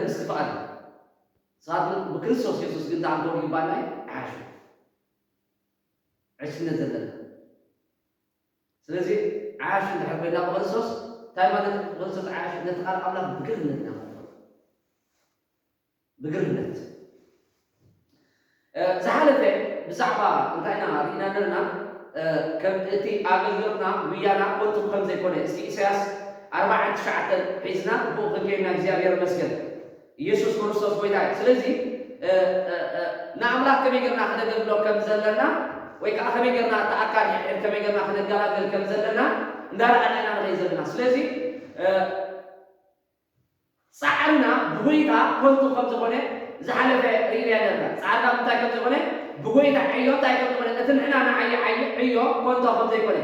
ምስ ክፍኣት እዩ። ንስኻትኩም ብክርስቶስ የሱስ ግን እንታይ ክትኮኑ ይግባኣና እዩ? ዓያሹ። ዕሽነት ዘለና። ስለዚ ዓያሹ እንድሕር ኮይና ብክርስቶስ፣ እንታይ ማለት እዩ? ብክርስቶስ ዓያሹ ነቲ ቃል ኣምላኽ ብግርነት ኢና ክንፈልጦ። ብግርነት። እ፣ ዝሓለፈ ብዛዕባ እንታይ ኢና ርኢና ነርና? እ፣ ከም እቲ ኣገልግሎትና፣ ጉያና ከንቱ ከም ዘይኮነ፣ እስኪ ኢሳያስ ኣርባዓን ትሽዓተን ሒዝና ብኡ ክንከይድና እግዚኣብሔር ይመስገን። ኢየሱስ ክርስቶስ ጎይታ እዩ። ስለዚ፣ እ፣ እ፣ እ፣ ንኣምላኽ ከመይ ጌርና ክነገልግሎ ከም ዘለና፣ ወይ ከዓ ከመይ ጌርና እቲ ኣካል ከመይ ጌርና ክነገላግል ከም ዘለና እንዳረኣና ኢና ንኸይድ ዘለና። ስለዚ፣ እ፣ ጻዕርና ብጎይታ ከንቱ ከም ዝኾነ ዝሓለፈ ርኢና ነርና። ጻዕርና እንታይ ከም ዝኾነ፣ ብጎይታ ዕዮ እንታይ ከም ዝኾነ፣ እቲ ንሕና ንዓዮ ዓዮ ዕዮ ከንቱ ከም ዘይኮነ።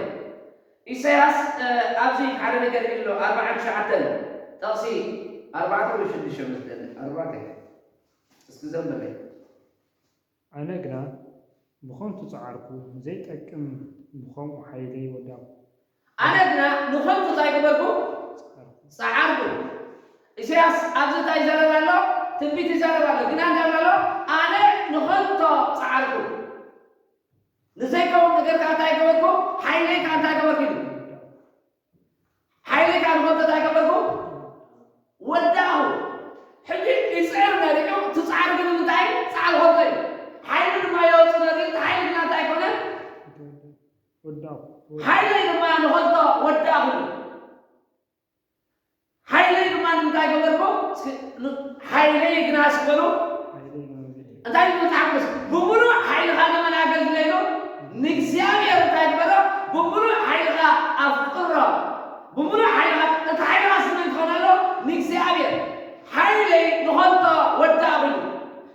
ኢሳያስ፣ እ፣ ኣብዚ ሓደ ነገር ኢሉ ኣሎ፣ ኣርባዓን ትሽዓተን፣ ጥቕሲ ኣርባዕተ ወይ ሽዱሽተ መስለኒ፣ ኣርባዕተ። እስኪ ዘንብበይ። ኣነ ግና ብኸንቱ ጸዓርኩ፣ ዘይጠቅም ብኸምኡ ሓይለይ ወዳእኩ። ኣነ ግና ንኸንቱ እንታይ ገበርኩ? ጸዓርኩ። ጸዓርኩ። ኢሳያስ ኣብዚ እንታይ ይዛረብ ኣሎ? ትንቢት ይዛረብ ኣሎ። ግና እንታይ ኣሎ? ኣነ ንኸንቶ ጸዓርኩ። ንዘይከውን ነገር ከኣ እንታይ ገበርኩ? ሓይለይ ከኣ እንታይ ገበርኩ ኢሉ? ሓይለይ ከኣ ንኸንቶ እንታይ ገበርኩ? ወዳእኹ። ሕጂ ይጽዕር ነሪዑ፣ እቲ ጻዕሪ ግን ንምንታይ? ጻዕሪ ኸንቶ እዩ። ሓይሉ ድማ የወጽእ ነሪዑ፣ እቲ ሓይሊ ግና እንታይ ኮነ? ወዳእኹ። ሓይለይ ድማ ንኸንቶ ወዳእኹ። ሓይለይ ድማ ንምንታይ ገበርኩ? እስኪ ን-፣ ሓይለይ ግና እስኪ በሉ። ሓይለይ ግና እንታይ እዩ መጽሓፍ ቅዱስ? ብምሉእ ሓይልኻ ንመን ኣገልግሎ ኢሉ? ንእግዚኣብሔር እንታይ ግበሮ? ብምሉእ ሓይልኻ ኣፍቅሮ። ብምሉእ ሓይልኻ፣ እቲ ሓይልኻ ስመን ክኾን ኣሎ? ንእግዚኣብሔር። ሓይለይ ንኸንቶ ወዳእኹ ኢሉ።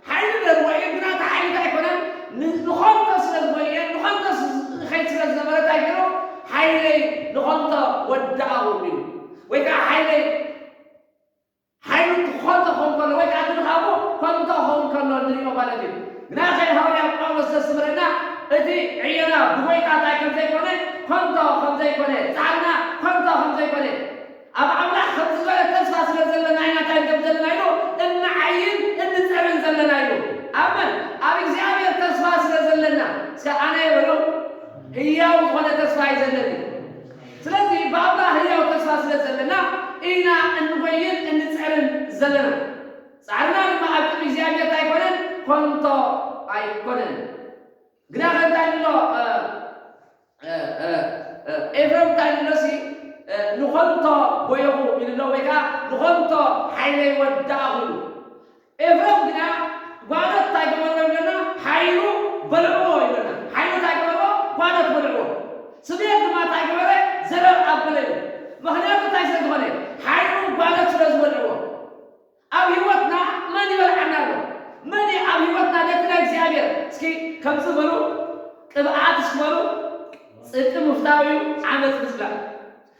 ሓይሊ ነርዎ እዩ፣ ግና እቲ ሓይሊ እንታይ ኣይኮነን? ን-፣ ንኸንቶ ስለ ዝጎየ፣ ንኸንቶ ስ-፣ ዝኸይድ ስለ ዝነበረ እንታይ ገይሩ? ሓይለይ ንኸንቶ ወዳእኹ ኢሉ። ወይ ከዓ ሓይለይ፣ ሓይሉ ከንቶ ክኸውን ከሎ፣ ወይ ከዓ ድኻሙ ከንቶ ክኸውን ከሎ ንሪኦ ማለት እዩ። ግና ኸ ሃዋርያ ጳውሎስ ዘስምረና፣ እቲ ዕዮና ብጎይታ እንታይ ከም ዘይኮነ፣ ከንቶ ከም ዘይኮነ፣ ጻዕርና ከንቶ ከም ዘይኮነ፣ ኣብ ኣምላኽ ከምዚ ዝበለ ተስፋ ስለ ዘለና ኢና እንታይ ንገብር ዘለና ኢሉ፣ እንዓይን እንጸርን ዘለና ኢሉ። ኣመን። ኣብ እግዚኣብሔር ተስፋ ስለ ዘለና፣ እስከ ኣነ ይበሉ፣ ህያው ዝኾነ ተስፋ እዩ ዘለኒ። ስለዚ ብኣምላኽ ህያው ተስፋ ስለ ዘለና ኢና እንጎይን እንጸርን ዘለና። ጻዕርና ድማ ኣብ ቅድሚ እግዚኣብሔር እንታይ ኣይኮነን? ከንቶ ኣይኮነን። ግና ከ እንታይ ኣሎ? እ፣ እ፣ እ፣ እ፣ ኤፍሬም እንታይ ኣሎ ሲ፣ እ፣ ንኸንቶ ጎየኹ ኢሉ ኣሎ፣ ወይ ከዓ ንኸንቶ ሓይለይ ወዳእኹ ኢሉ። ኤፍሬም ግና ጓኖት እንታይ ገበርዎ ኢሎና? ሓይሉ በልዕዎ ኢሎና። ሓይሉ እንታይ ገበርዎ? ጓኖት በልዕዎ። ስምኦን ድማ እንታይ ገበረ? ዘረር ኣበለ ኢሉ። ምኽንያቱ እንታይ ስለ ዝኾነ? ሓይሉ ጓኖት ስለ ዝበልዕዎ። ኣብ ህይወትና መን ይበልዓና ኣሎ? መን እዩ ኣብ ህይወትና ነቲ ናይ እግዚኣብሔር? እስኪ ከምዚ በሉ፣ ቅብኣት እስኪ በሉ፣ ጽድቂ ምፍታው እዩ፣ ዓመፅ ምጽላእ።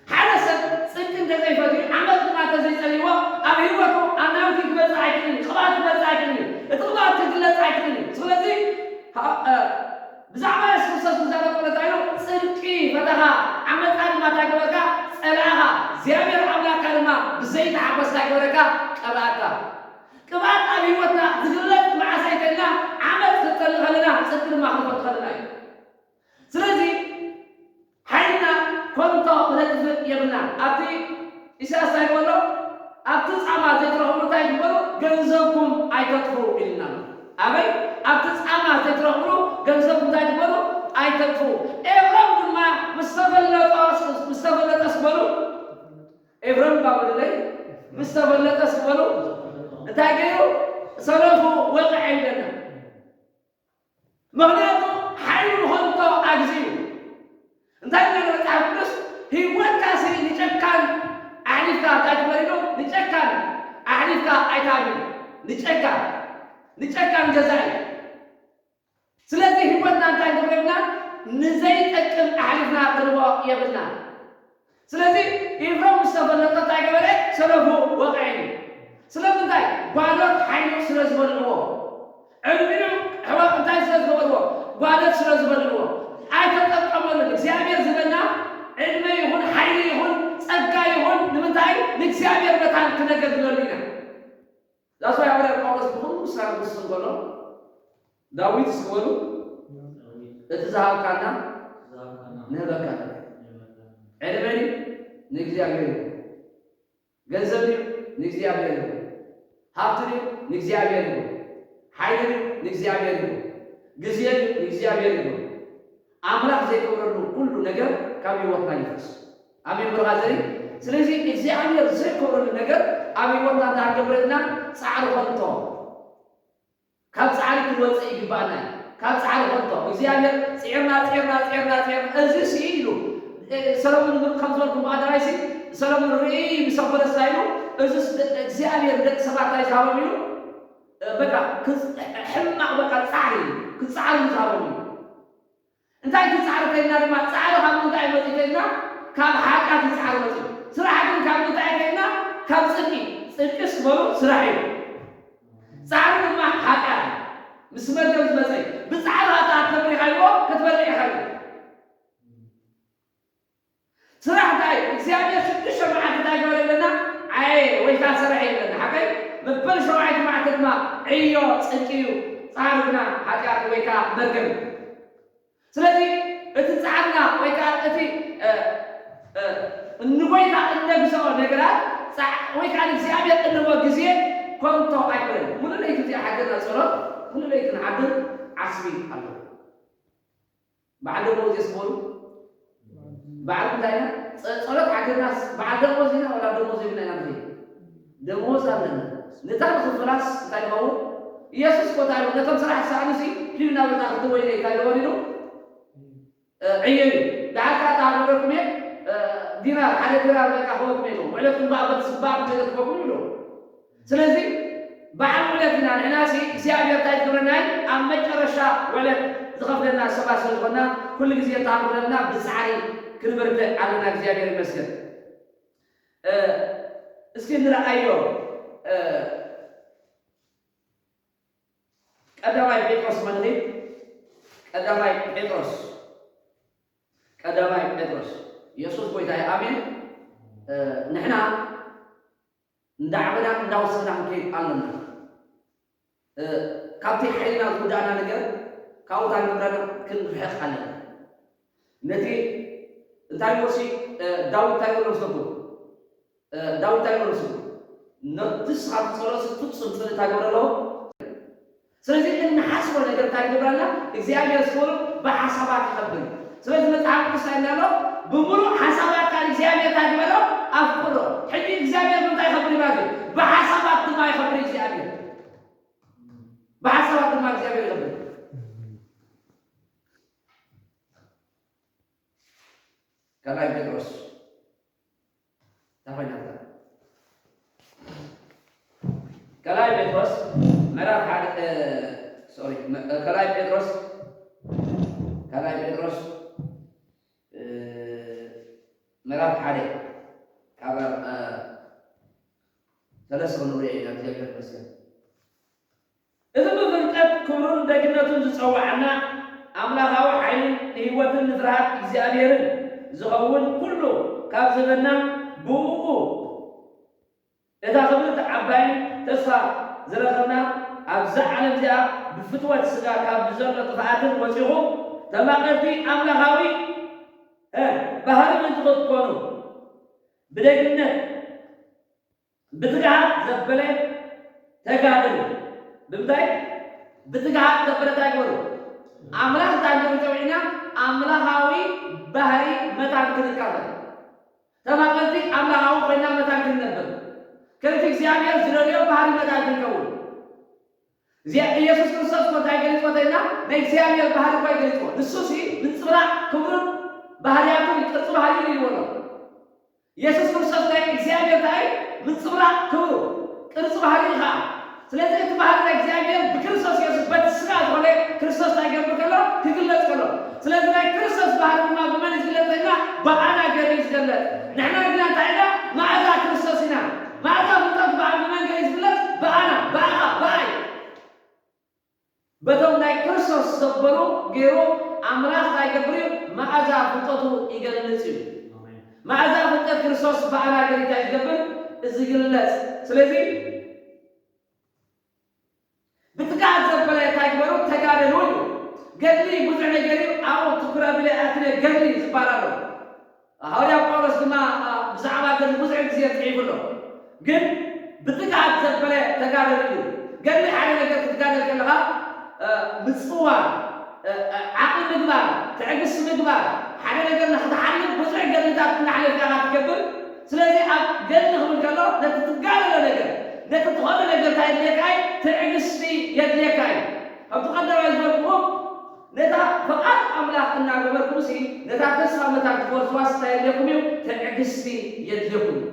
ሓደ ሰብ ጽድቂ እንተዘይፈትዩ፣ ዓመፅ ድማ እንተዘይጸልይዎ፣ ኣብ ህይወቱ ኣናውንቲንግ ክመጽእ ኣይክእልን እዩ፣ ቅብኣት ክመጽእ ኣይክእልን እዩ፣ እቲ ቅብኣት ክግለጽ ኣይክእልን እዩ። ስለዚ፣ እ፣ ብዛዕባ የሱስ ክርስቶስ ክዛረብ ከሎ እንታይ ኢሉ? ጽድቂ ፈተኻ፣ ዓመፃ ድማ እንታይ ገበርካ? ጸላእኻ። እግዚኣብሔር ኣምላኽካ ድማ ብዘይቲ ሓጎስ እንታይ ገበረካ? ቀብኣካ። ቅብኣት ኣብ ህይወትና ዝግለጽ መዓስ እዩ ተልና፣ ዓመፅ ክንጸሊ ከለና፣ ጽድቂ ድማ ክንፈቱ ከለና እዩ። ስለዚ ሓይልና ከንቶ ክነጥፍእ የብልናን። ኣብቲ ኢሳያስ እንታይ ይብሎ? ኣብቲ ጻማ ዘይትረኽብሉ እንታይ ትግበሩ? ገንዘብኩም ኣይተጥፍኡ ኢልና ኣሎ። ኣበይ? ኣብቲ ጻማ ዘይትረኽብሉ ገንዘብኩም እንታይ ትግበሩ? ኣይተጥፍኡ። ኤፍሬም ድማ ምስ ተፈለጦ፣ ምስ ተፈለጠስ በሉ፣ ኤፍሬም ባብለይ ምስ ተፈለጠስ በሉ፣ እንታይ ገይሩ? ሰለፉ ወቕዐ ይብለና። ምኽንያቱ ሓይሉ ንኸንቶ ኣግዚኡ። እንታይ ይብለና መጽሓፍ ቅዱስ? ህይወትካ ሲ ንጨካን ኣሕሊፍካ እንታይ ትበል ኢሉ? ንጨካን ኣሕሊፍካ ኣይትሃብ ኢሉ። ንጨካን፣ ንጨካን ገዛኢ። ስለዚ ህይወትና እንታይ ክንገብር የብልናን? ንዘይጠቅም ኣሕሊፍና ክንቦ የብልናን። ስለዚ ኤፍሬም ምስ ተፈለጠ እንታይ ገበረ? ሰለፉ ወቕዐ ኢሉ። ስለምንታይ? ጓኖት ሓይሉ ስለ ዝበልዕዎ። ዕድሚኡ ሕዋ እንታይ ስለ ዝገበርዎ? ጓኖት ስለ ዝበልዕዎ። ኣይተጠቀመሉን። እግዚኣብሔር ዝህበና ዕድመ ይኹን፣ ሓይሊ ይኹን፣ ጸጋ ይኹን፣ ንምንታይ? ንእግዚኣብሔር መታን ክነገልግለሉ ኢና። ሳልስ እንከሎ ዳዊት እስኪ በሉ፣ "እቲ ዝሃብካና ንህበካ ኣለና። ዕድመ ንእግዚኣብሔር እዩ፣ ገንዘብ እዩ ንእግዚኣብሔር እዩ፣ ሃብቲ እዩ ንእግዚኣብሔር እዩ፣ ሓይሊ እዩ ንእግዚኣብሔር እዩ፣ ግዜ እዩ ንእግዚኣብሔር እዩ። ኣምላኽ ዘይከብረሉ ኩሉ ነገር ካብ ህይወትና ይፍርስ። ኣሜን ብርኻ ዘይ። ስለዚ እግዚኣብሔር ዘይከብረሉ ነገር ኣብ ህይወትና እንተሃገብረልና ጻዕሪ ኾንቶ ካብ ጻዕሪ ክንወጽእ ይግባኣና እዩ። ካብ ጻዕሪ ኾንቶ እግዚኣብሔር ጽዒርና፣ ጽዒርና፣ ጽዒርና፣ ጽዒርና፣ እዚ ሲ ኢሉ፣ እ፣ ሰሎሞን ግን ከም ዝበልኩም ኣዳራይ ሲ፣ ሰሎሞን ርኢ ምስ ኣበለሳ ኢሉ፣ እዚ ስ-፣ እግዚኣብሔር ንደቂ ሰባት እንታይ ዝሃቦም ኢሉ፣ እ፣ በቃ፣ ክጽ-፣ ሕማቕ በቃ ጻዕሪ እዩ። ክጻዕሩ ዝሃቦም እዩ። እንታይ እቲ ጻዕሪ ከይድና ድማ፣ ጻዕሪ ካብ ምንታይ መጺኡ ከይድና፣ ካብ ሓጢኣት እዩ ጻዕሪ መጺኡ። ስራሕ ግን ካብ ምንታይ ከይድና፣ ካብ ጽድቂ። ጽድቂ ስበሩ ስራሕ እዩ። ጻዕሪ ድማ ሓጢኣት እዩ። ምስ መርገም ዝመጸ እዩ። ብጻዕሪ ኸኣ ተመሪኻ ኢልዎ ክትበልዕ ኢኻ ኢሉ። ስራሕ እንታይ እዩ? እግዚኣብሔር ሽዱሽተ መዓልቲ እንታይ ገበረ ይብለና? ዓየ ወይ ከዓ ሰረሐ ይብለና። ሓቀይ? መበል ሸውዓይቲ መዓልቲ ድማ ዕዮ ጽድቂ እዩ። ጻዕሪ ግና ሓጢኣት ወይ ከዓ መርገም እዩ። ስለዚ እቲ ጻዕርና ወይ ከዓ እቲ፣ እ፣ እ፣ ንጎይታ እነግዝኦ ነገራት ጻዕ-፣ ወይ ከዓ ንእግዚኣብሔር እንህቦ ግዜ ኮንቶ ኣይኮነን። ሙሉእ ለይቲ እዚኣ ሓገርና ጸሎት፣ ሙሉእ ለይቲ ንሓድር ዓስቢ ኣሎ። በዓል ደሞዝ የስበሉ። በዓል እንታይ ኢና? ጸ-፣ ጸሎት ሓገርናስ በዓል ደሞዝ ኢና ወላ ደሞዝ የብልና ኢና ንብል? ደሞዝ ኣለና። ነታ ንኽፍላስ እንታይ ንኸውን? ኢየሱስ እኮ እንታይ ኢሉ? ነቶም ስራሕ ዝሰኣኑሲ ኪዱ ናብ እታ ክልተ ወይኒ እንታይ ንበል ኢሉ? እ፣ ዕየዩ። ደሓር ከኣ እታ ሃገረኩም እየ፣ እ፣ ዲናር፣ ሓደ ዲናር በቃ ክበኩም ኢሉ። ውዕለትኩም ከኣ በቲ ዝግባእ ነገር ክበኩም ኢሉ። ስለዚ በዓል ውዕለት ኢና። ንሕና ሲ እግዚኣብሔር እንታይ ዝገብረና እዩ? ኣብ መጨረሻ ውዕለት ዝኸፍለና ሰባት ስለ ዝኾንና፣ ኩሉ ግዜ እንታይ ክብለና? ብጻዕሪ ክንብርትዕ ኣለና። እግዚኣብሔር ይመስገን። እ፣ እስኪ ንረኣዮ። እ፣ ቀዳማይ ጴጥሮስ መልእኽቲ፣ ቀዳማይ ጴጥሮስ፣ ቀዳማይ ጴጥሮስ። የሱስ ጎይታ እዩ። ኣሜን። እ፣ ንሕና እንዳዓበና እንዳወሰና ክንከይድ ኣለና። እ፣ ካብቲ ሓይልና ዝጉዳእና ነገር ካብኡ እንታይ ንብረና ክንርሕቕ ኣለና። ነቲ እንታይ ወሲ፣ እ፣ ዳዊት እንታይ ገሎ ዝነብሩ? እ፣ ዳዊት እንታይ ገሎ ዝነብሩ? ነቲ ንስኻ ትጸሎ ፍጹም ጽድቂ እንታይ ገሎ ኣለዎ? ስለዚ እንሓስቦ ነገር እንታይ ይገብረና? እግዚኣብሔር ዝገብሮ ብሓሳባት ይኸብር። ስለዚ መጽሓፍ ቅዱስ እንታይ እንዳሎ? ብምሉእ ሓሳባትካ እግዚኣብሔር እንታይ ግበሮ? ኣፍቅሮ። ሕጂ እግዚኣብሔር ብምንታይ ይኸብር ማለት እዩ? ብሓሳባት ድማ ይኸብር እግዚኣብሔር። ብሓሳባት ድማ እግዚኣብሔር ይኸብር። ካልኣይ ጴጥሮስ እንታይ ኮይና እዛ? ካልኣይ ጴጥሮስ ምዕራፍ ሓደ፣ እ፣ ሶሪ፣ መ-፣ እ፣ ካልኣይ ጴጥሮስ፣ ካልኣይ ጴጥሮስ፣ እ፣ ምዕራፍ ሓደ ካብ፣ እ፣ ሰለስተ ክንሪኦ ኢና። እግዚኣብሔር ይመስገን። እዚ ብፍልጠት ክብሩን ደግነቱን ዝጸውዓና፣ ኣምላኻዊ ሓይልን ንህይወትን ንፍርሃት እግዚኣብሔርን ዝኸውን ኩሉ ካብ ዝህበና፣ ብእኡ እታ ክብርቲ ዓባይን ተስፋ ዝረኸብና፣ ኣብዛ ዓለም እዚኣ ብፍትወት ስጋ ካብ ብዘሎ ጥፍኣትን ወጺኹም፣ ተማቐልቲ ኣምላኻዊ፣ እ፣ ባህሪ ምእንቲ ክትኮኑ፣ ብደግነት ብትግሃት ዘበለ ተጋድል። ብምንታይ? ብትግሃት ዘበለ እንታይ ግበሩ? ኣምላኽ እንታይ እንተዘይጸዊዕና፣ ኣምላኻዊ ባህሪ መታን ክንካፈል። ተማቐልቲ ኣምላኻዊ ኮይና መታን ክንነብር። ከምቲ እግዚኣብሔር ዝደልዮ ባህሪ መታን ክንከውን። እዚ ኢየሱስ ክርስቶስ እኮ እንታይ ገሊጽዎ ተይልና? ናይ እግዚኣብሔር ባህሪ እኮ እዩ ገሊጽዎ። ንሱ ሲ ምንጽብራቕ ክብሩን ባህርያቱን ቅርጺ ባህሪኡን ኢልዎ ኣሎ። ኢየሱስ ክርስቶስ ናይ እግዚኣብሔር እንታይ? ምንጽብራቕ ክብሩ፣ ቅርጺ ባህሪኡ ኸዓ። ስለዚ እቲ ባህሪ ናይ እግዚኣብሔር ብክርስቶስ ኢየሱስ በቲ ስጋ ዝኾነ ክርስቶስ እንታይ ክገብር ከሎ? ክግለጽ ከሎ። ስለዚ ናይ ክርስቶስ ባህሪ ድማ ብመን እዩ ዝግለጽ ተይልና? ብኣና ገይሩ እዩ ዝገለጽ። ንሕና ግና እንታይ ኢና? መኣዛ ክርስቶስ ኢና። መኣዛ ፍልጠት በኣን ብመን ገይሩ እዩ ዝግለጽ? ብኣና፣ ብኣኻ፣ ብኣይ። በቶም ናይ ክርስቶስ ዘበሉ ገይሩ ኣምላኽ እንታይ ይገብር እዩ? መኣዛ ፍልጠቱ ይገልጽ እዩ። ኣሜን። መኣዛ ፍልጠት ክርስቶስ ብኣና ገይሩ እንታይ ዝገብር? ዝግለጽ። ስለዚ ገድሊ ዝበሃል ኣሎ። ሃዋርያ ጳውሎስ ድማ ብዛዕባ ገድሊ ብዙሕ ግዜ ጽሒፉ ኣሎ። ግን ብትግሃት ዘበለ ተጋደሉ እዩ። ገድሊ ሓደ ነገር ክትጋደል ከለኻ ምጽዋር፣ ዓቕሊ ምግባር፣ ትዕግስቲ ምግባር፣ ሓደ ነገር ንክትሓልፍ ብዙሕ ገድልታት እናሕለፍካ ኢኻ ትገብር። ስለዚ ኣብ ገድሊ ክብል ከሎ ነቲ ትጋደሎ ነገር፣ ነቲ ትኸዶ ነገር እንታይ የድልየካ እዩ? ትዕግስቲ የድልየካ እዩ። ከምቲ ቀዳማይ ዝበልኩኹም ነታ ፍቓድ ኣምላኽ እናገበርኩምሲ ነታ ተስፋ መታን ክትወርስዋስ እንታይ የድልየኩም እዩ? ትዕግስቲ የድልየኩም እዩ።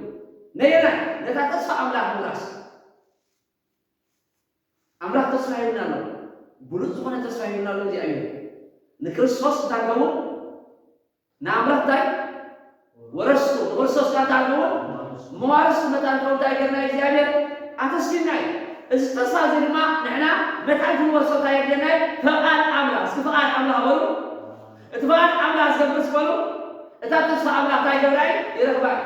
ነየናይ? ነታ ተስፋ ኣምላኽ ምውራስ። ኣምላኽ ተስፋ ሂብና ኣሎ። ብሉጽ ዝኾነ ተስፋ ሂብና ኣሎ እግዚኣብሔር። ንክርስቶስ እታንከውን ንኣምላኽ እንታይ? ወረስቱ ንክርስቶስ እታንከውን መዋርስቱ መታንከውን እንታይ ገርና እግዚኣብሔር ኣተስፊና እዩ። እዚ ተስፋ እዚ ድማ ንሕና መታን ክንወርሶ እንታይ የድልየና እዩ? ፈቓድ ኣምላኽ። እስኪ ፈቓድ ኣምላኽ በሉ። እቲ ፈቓድ ኣምላኽ ዝገብር ዝበሉ እታ ተስፋ ኣምላኽ እንታይ ገብራ እዩ? ይረኽባ እዩ።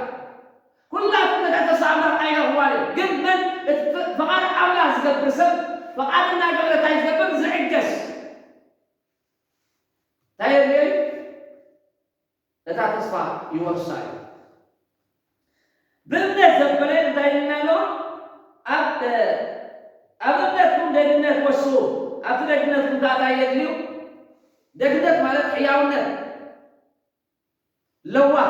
ኩላትኩም ነታ ተስፋ ኣምላኽ ኣይረኽብዋን እዩ። ግን መን እቲ ፈቓድ ኣምላኽ ዝገብር ሰብ ፈቓድ እናገበረ እንታይ ዝገብር? ዝዕገስ እንታይ የድልዮ እዩ? እታ ተስፋ ይወርሳ እዩ። ብእምነት ዘበለ እንታይ ኢልና ኣሎ? ኣብ ኣብ እምነትኩም ደግነት ወስኹ። ኣብቲ ደግነትኩም ከዓ እንታይ የድልዩ? ደግነት ማለት ሕያውነት፣ ለዋህ፣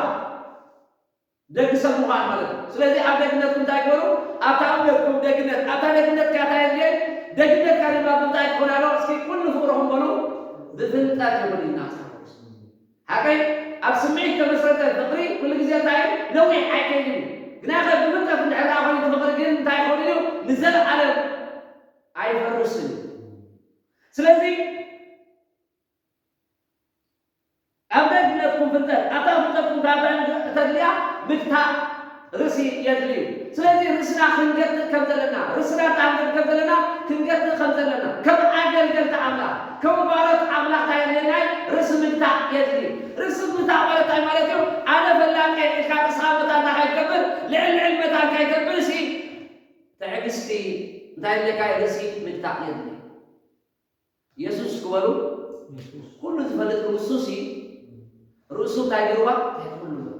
ደግ ሰብ ምዃን ማለት እዩ። ስለዚ ኣብ ደግነትኩም እንታይ ግበሩ? ኣብታ እምነትኩም ደግነት፣ ኣብታ ደግነትካ እንታይ የድልየን? ደግነትካ ድማ ብምንታይ ክኾን ኣለዎ? እስኪ ኩሉ ፍቕርኹም በሉ ብፍልጠት ይኹን ኢልና ሓቀይ ኣብ ስምዒት ተመስረተ ፍቕሪ ኩሉ ግዜ እንታይ እዩ? ነዊሕ ኣይከይድን እዩ። ግናኸ ብፍልጠት እንድሕር ደኣ ኮይኑ እቲ ፍቕሪ ግን እንታይ ይኸውን እዩ? ንዘለኣለም ኣይፈርስን እዩ። ስለዚ ኣብ ደግነትኩም ፍልጠት፣ ኣብታ ፍልጠትኩም ካብታ ተድልያ ምግታእ ርእሲ የድሊ እዩ። ስለዚ ርእስና ክንገትእ ከም ዘለና፣ ርእስና እታ ክንገትእ ከም ዘለና፣ ክንገትእ ከም ዘለና፣ ከም ኣገልገልቲ ኣምላኽ፣ ከም ባሮት ኣምላኽ እንታይ የድልየና እዩ? ርእሲ ምግታእ የድሊ እዩ። ርእሲ ምግታእ ማለት እንታይ ማለት እዩ? ኣነ ፈላጠ ኢልካ ርእስኻ መታንካ ከይትገብር፣ ልዕል ልዕል መታን ከይገብር ሲ ትዕግስቲ እንታይ የድልየካ እዩ? ርእሲ ምግታእ የድሊ እዩ። የሱስ ክበሉ ኩሉ ዝፈልጥ ንሱ ሲ ርእሱ እንታይ ገይርዋ? ትሕቲ ኩሉ ገይርዋ።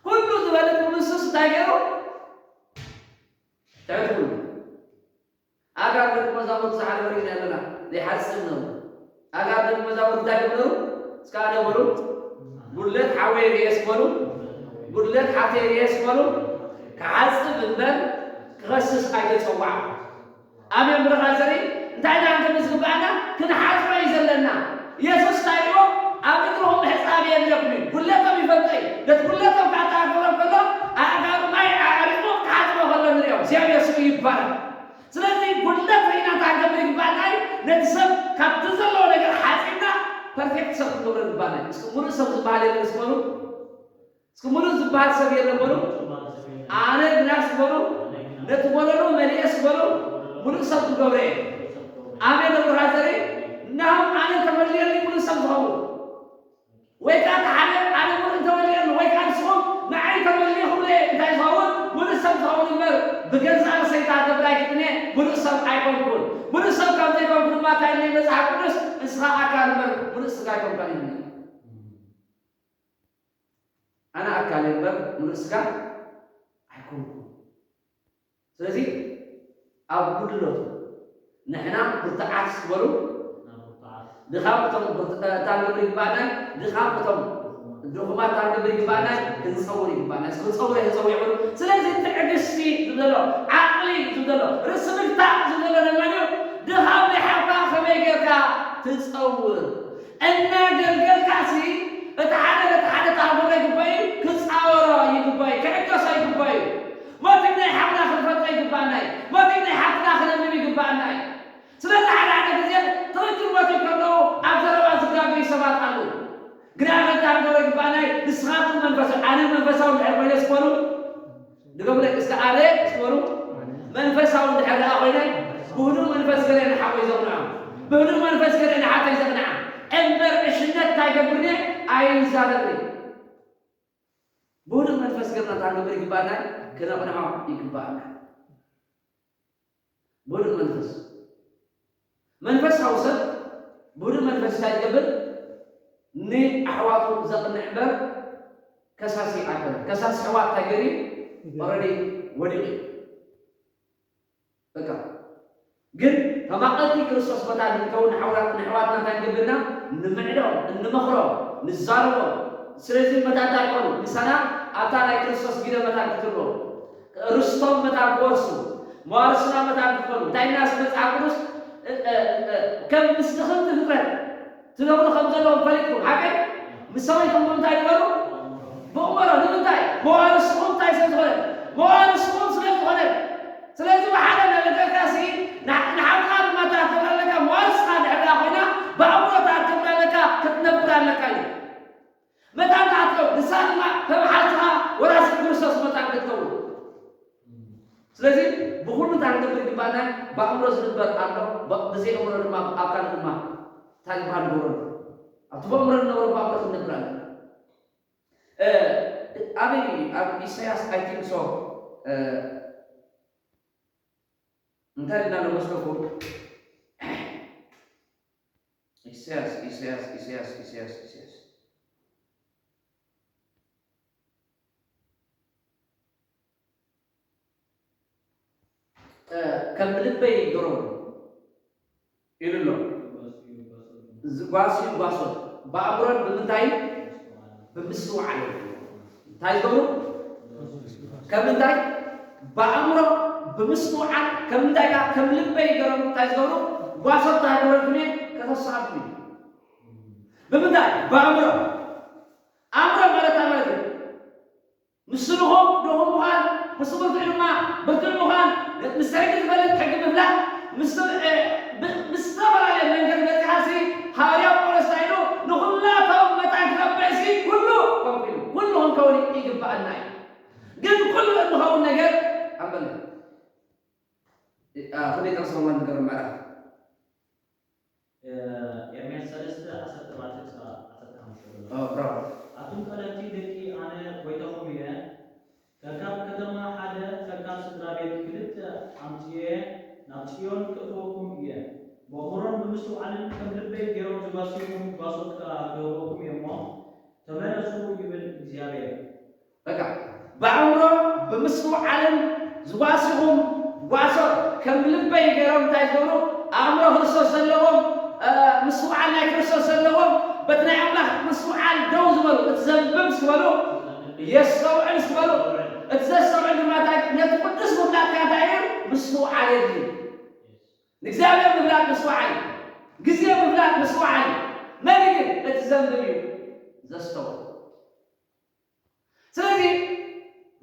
ኩሉ ዝበለኩም ንሱስ እንታይ ገይሩ? ትሕቲ ኩሉ። ኣጋር ደቂ መዛሙርቱ ዝሓለፈ ርኢና ኣለና። ዘይሓጽብ ነው። ኣጋር ደቂ መዛሙርቱ እንታይ ይብሉ? እስከ ኣነ በሉ፣ ጉድለት ሓወይ ርእየስ በሉ፣ ጉድለት ሓፍተይ ርእየስ በሉ፣ ክሓጽብ እምበር ክኸስስ ኣይተጸዋዕኩ። ኣሜን። ብርኻ ዘርኢ እንታይ ኢና ክንገብር ዝግባኣና? ክንሓጽሮ እዩ ዘለና። የሱስ እንታይ ኢልዎ? ኣብ እግርኹም ምሕጻብ የድልየኩም እዩ። ጉድለቶም ይፈልጦ እዩ። ነቲ ጉድለቶም ካተኣገሮም ከሎ ኣእጋሩ ማይ ኣዕሪቑ ክሓጽሮ ከሎ ንሪኦ። እግዚኣብሔር ስሙ ይባረክ። ስለዚ ጉድለት ርኢና እንታይ ክንገብር ይግባኣና እዩ? ነቲ ሰብ ካብቲ ዘለዎ ነገር ሓጺብና ፐርፌክት ሰብ ክንገብሮ ይግባኣና እዩ። እስኪ ሙሉእ ሰብ ዝበሃል የለን እስኪ በሉ። እስኪ ሙሉእ ዝበሃል ሰብ የለን በሉ። ኣነ ግናስ በሉ፣ ነቲ ጎደሎ መሊኤስ በሉ፣ ሙሉእ ሰብ ክገብሮ እየ። ኣሜን። ብርሃን ዘርኢ እናም ኣነ ተመልየኒ ሙሉእ ሰብ ዝኸውን ወይ ከዓ እቲ ሓደ ኣነ ሙሉእ እንተመልየኒ ወይ ከዓ ንስኹም ንዓይ ተመልኹም እንታይ ዝኸውን ሙሉእ ሰብ ዝኸውን እምበር ብገዛእ ርእሰይ እታ ገብር ኣይክእልን እየ፣ ሙሉእ ሰብ ኣይኮንኩን። ሙሉእ ሰብ ካብ ዘይኮንኩ ድማ እንታይ ኢሉኒ መጽሓፍ ቅዱስ? ንስኻ ኣካል እምበር ሙሉእ ስጋ ኣይኮንካን ኢሉኒ። ኣነ ኣካል እምበር ሙሉእ ስጋ ኣይኮንኩን። ስለዚ ኣብ ጉድለቱ ንሕና ብርቱዓት ክበሉ ድኻም እቶም ብርቱ-፣ እታ ንግብር ይግባእና፣ ድኻም እቶም ድኹማት እታ ንግብር ይግባእና፣ ክንጸውር ይግባእና። እስኪ ክጸውር እየ ክጸውር ይበሉ። ስለዚ ትዕግስቲ ዝብሎ፣ ዓቕሊ ዝብሎ፣ ርእሲ ምግታእ ዝብሎ ነመን እዩ? ድኻም ናይ ሓውካ ከመይ ጌርካ ትጸውር? እናገልገልካሲ እቲ ሓደ ነቲ ሓደ እታ ክገብሮ ይግባእ እዩ፣ ክጻወሮ ይግባእ እዩ፣ ክዕገሶ ይግባእ እዩ። ሞቲቭ ናይ ሓውና ክንፈልጦ ይግባኣና እዩ። ሞቲቭ ናይ ሓፍትና ክነንብብ ይግባኣና እዩ። ስለዚ ሓደ ሓደ ግዜ ትኽክል ሞቲቭ ከለዉ ኣብ ዘረባ ዝጋገዩ ሰባት ኣለዉ። ግና ከ እንታይ ክንገብሮ ይግባኣና እዩ? ንስኻትኩም መንፈሳዊ፣ ኣነ መንፈሳዊ እንድሕር ኮይነ ስበሉ፣ ድገሙለይ እስከ፣ ኣነ ስበሉ፣ መንፈሳዊ እንድሕር ደኣ ኮይነ ብህዱእ መንፈስ ገለ ንሓወይ ዘቕንዖ፣ ብህዱእ መንፈስ ገለ ንሓተይ ዘቕንዓ እምበር ዕሽነት እንታይ ገብርኒ ኣይዛረብኒ። ብህዱእ መንፈስ ጌርና እንታይ ክንገብር ይግባኣና? ክነቕንዖ ይግባኣና። ብህዱእ መንፈስ። መንፈሳዊ ሰብ ብህዱእ መንፈስ እንታይ ይገብር? ንኣሕዋቱ ዘቕንዕ እምበር ከሳሲ ኣይኮነን። ከሳሲ ኣሕዋት እንታይ ገይሩ እዩ? ኦልሬዲ ወዲቑ እዩ። በቃ ግን ተማቐልቲ ክርስቶስ መታን ንክንከውን ንሓውራ-፣ ንኣሕዋትና እንታይ ንገብርና? ንምዕዶም፣ እንመኽሮም፣ ንዛረቦም። ስለዚ መታን እንታይ ክኾኑ? ምሳና ኣብታ ናይ ክርስቶስ ግደ መታን ክትህልዎም፣ ርስቶም መታን ክወርሱ፣ መዋርስና መታን ክትኾኑ። እንታይ ኢልና? መጽሓፍ ቅዱስ፣ እ፣ እ፣ እ፣ ከም ምስ ድኽምቲ ፍጥረት ትነብሩ ከም ዘለኹም ፈሊጥኩም፣ ሓቀይ? ምስ ሰበይትኩም ብምንታይ ግበሩ? ብእምሮ። ንምንታይ? መዋርስኹም እንታይ ስለ ዝኾነ? መዋርስኹም ስለ ዝኾነ። ስለዚ ብሓደ ነገርካሲ ንዓ-፣ ንሓውካ ድማ እታ ትብላ ኣለካ፣ መዋርስኻ ድሕር ኮይና፣ ብኣእምሮ እታ ትብላ ኣለካ፣ ክትነብር ኣለካ እዩ። መታን ትኣትው፣ ንሳ ድማ ከም ሓልትኻ ወራሲ ክርስቶስ መታን ክትከውን። ስለዚ ብኹሉ እንታይ ክንገብር ይግባና? ብኣእምሮ ዝግበር ኣሎ፣ ብ-፣ ብዘይ ኣእምሮ ድማ ኣብ ካልእ ድማ እንታይ ዝበሃል ንገብሮ? ኣብቲ ብኣእምሮ ንነብሮ ብኣእምሮ ክንነብር ኣለና። እ፣ ኣበይ? ኣብ ኢሳያስ፣ I think so፣ እ፣ እንታይ ኢልና ንመስለኩም? ኢሳያስ፣ ኢሳያስ፣ ኢሳያስ፣ ኢሳያስ፣ ኢሳያስ። እ፣ ከም ልበይ ይግበሮም ኢሉ ኣሎ። ዝጓሱ ይጓሶ፣ ብኣእምሮን ብምንታይ? ብምስትውዓል። እንታይ ይገብሩ? ከም እንታይ? ብኣእምሮ ብምስትውዓል፣ ከም እንታይ? ከም ልበይ ይገሮም እንታይ ዝገብሩ? ጓሶት እንታይ ይገብረልኩም እየ? ከተስሓልኩም እየ። ብምንታይ? ብኣእምሮ። ኣእምሮ ማለት እንታይ ማለት እዩ? ምስልኹም ድኹም ምዃን፣ ምስ ብርቱዕ ድማ ብርቱዕ ምዃን፣ ምስ ሕጊ ዝፈልጥ ሕጊ ምፍላጥ፣ ምስ፣ እ፣ ብ-፣ ብዝተፈላለየ መንገዲ በጺሓሲ፣ ሃዋርያ ጳውሎስ እንታይ ኢሉ? ንኹላቶም መታን ክነብዕሲ ኩሉ ኮንኩ ኢሉ። ኩሉ ክንከውን ይግብኣና እዩ። ግን ኩሉ እንኸውን ነገር ኣንበልና። እ፣ ኣ፣ ክንደይ ጠቕሲ ንገሮም ምዕራፍ? ኤርምያስ ሰለስተ ዓሰርተ ኣርባዕተ ክሳብ ዓሰርተ ሓሙሽተ ዘሎ። ኦ፣ ብራቮ። ኣቱም ቀለልቲ ደቂ፣ ኣነ ጐይታኹም እየ። ከካብ ከተማ ሓደ፣ ከካብ ስድራ ቤት ክልተ ኣምጽኤ ናብ ጽዮን ከእትወኩም እየ። በእምሮን ብምስትውዓልን ከም ልበይ ገይሮም ዝጓስዩኹም ጓሶት ከኣ ክገብረኩም እየ እሞ፣ ተመለሱ ይብል እግዚኣብሔር። በቃ፣ ብኣእምሮ ብምስትውዓልን ዝጓስኹም ጓሶት ከም ልበይ ገይሮም እንታይ ዝገብሩ? ኣእምሮ ክርስቶስ ዘለዎም፣ እ፣ ምስትውዓል ናይ ክርስቶስ ዘለዎም፣ በቲ ናይ ኣምላኽ ምስትውዓል ደው ዝበሉ፣ እቲ ዘንብብ እስኪ በሉ፣ የስተውዕል እስኪ በሉ። እቲ ዘስተውዕል ድማ እንታይ? ነቲ ቅዱስ ምፍላጥካ እንታይ እዩ? ምስትውዓል የድሊ። ንእግዚኣብሔር ምፍላጥ ምስትውዓል እዩ። ግዜ ምፍላጥ ምስትውዓል እዩ። መን እዩ ግን? እቲ ዘንብብ እዩ ዘስተውዕል። ስለዚ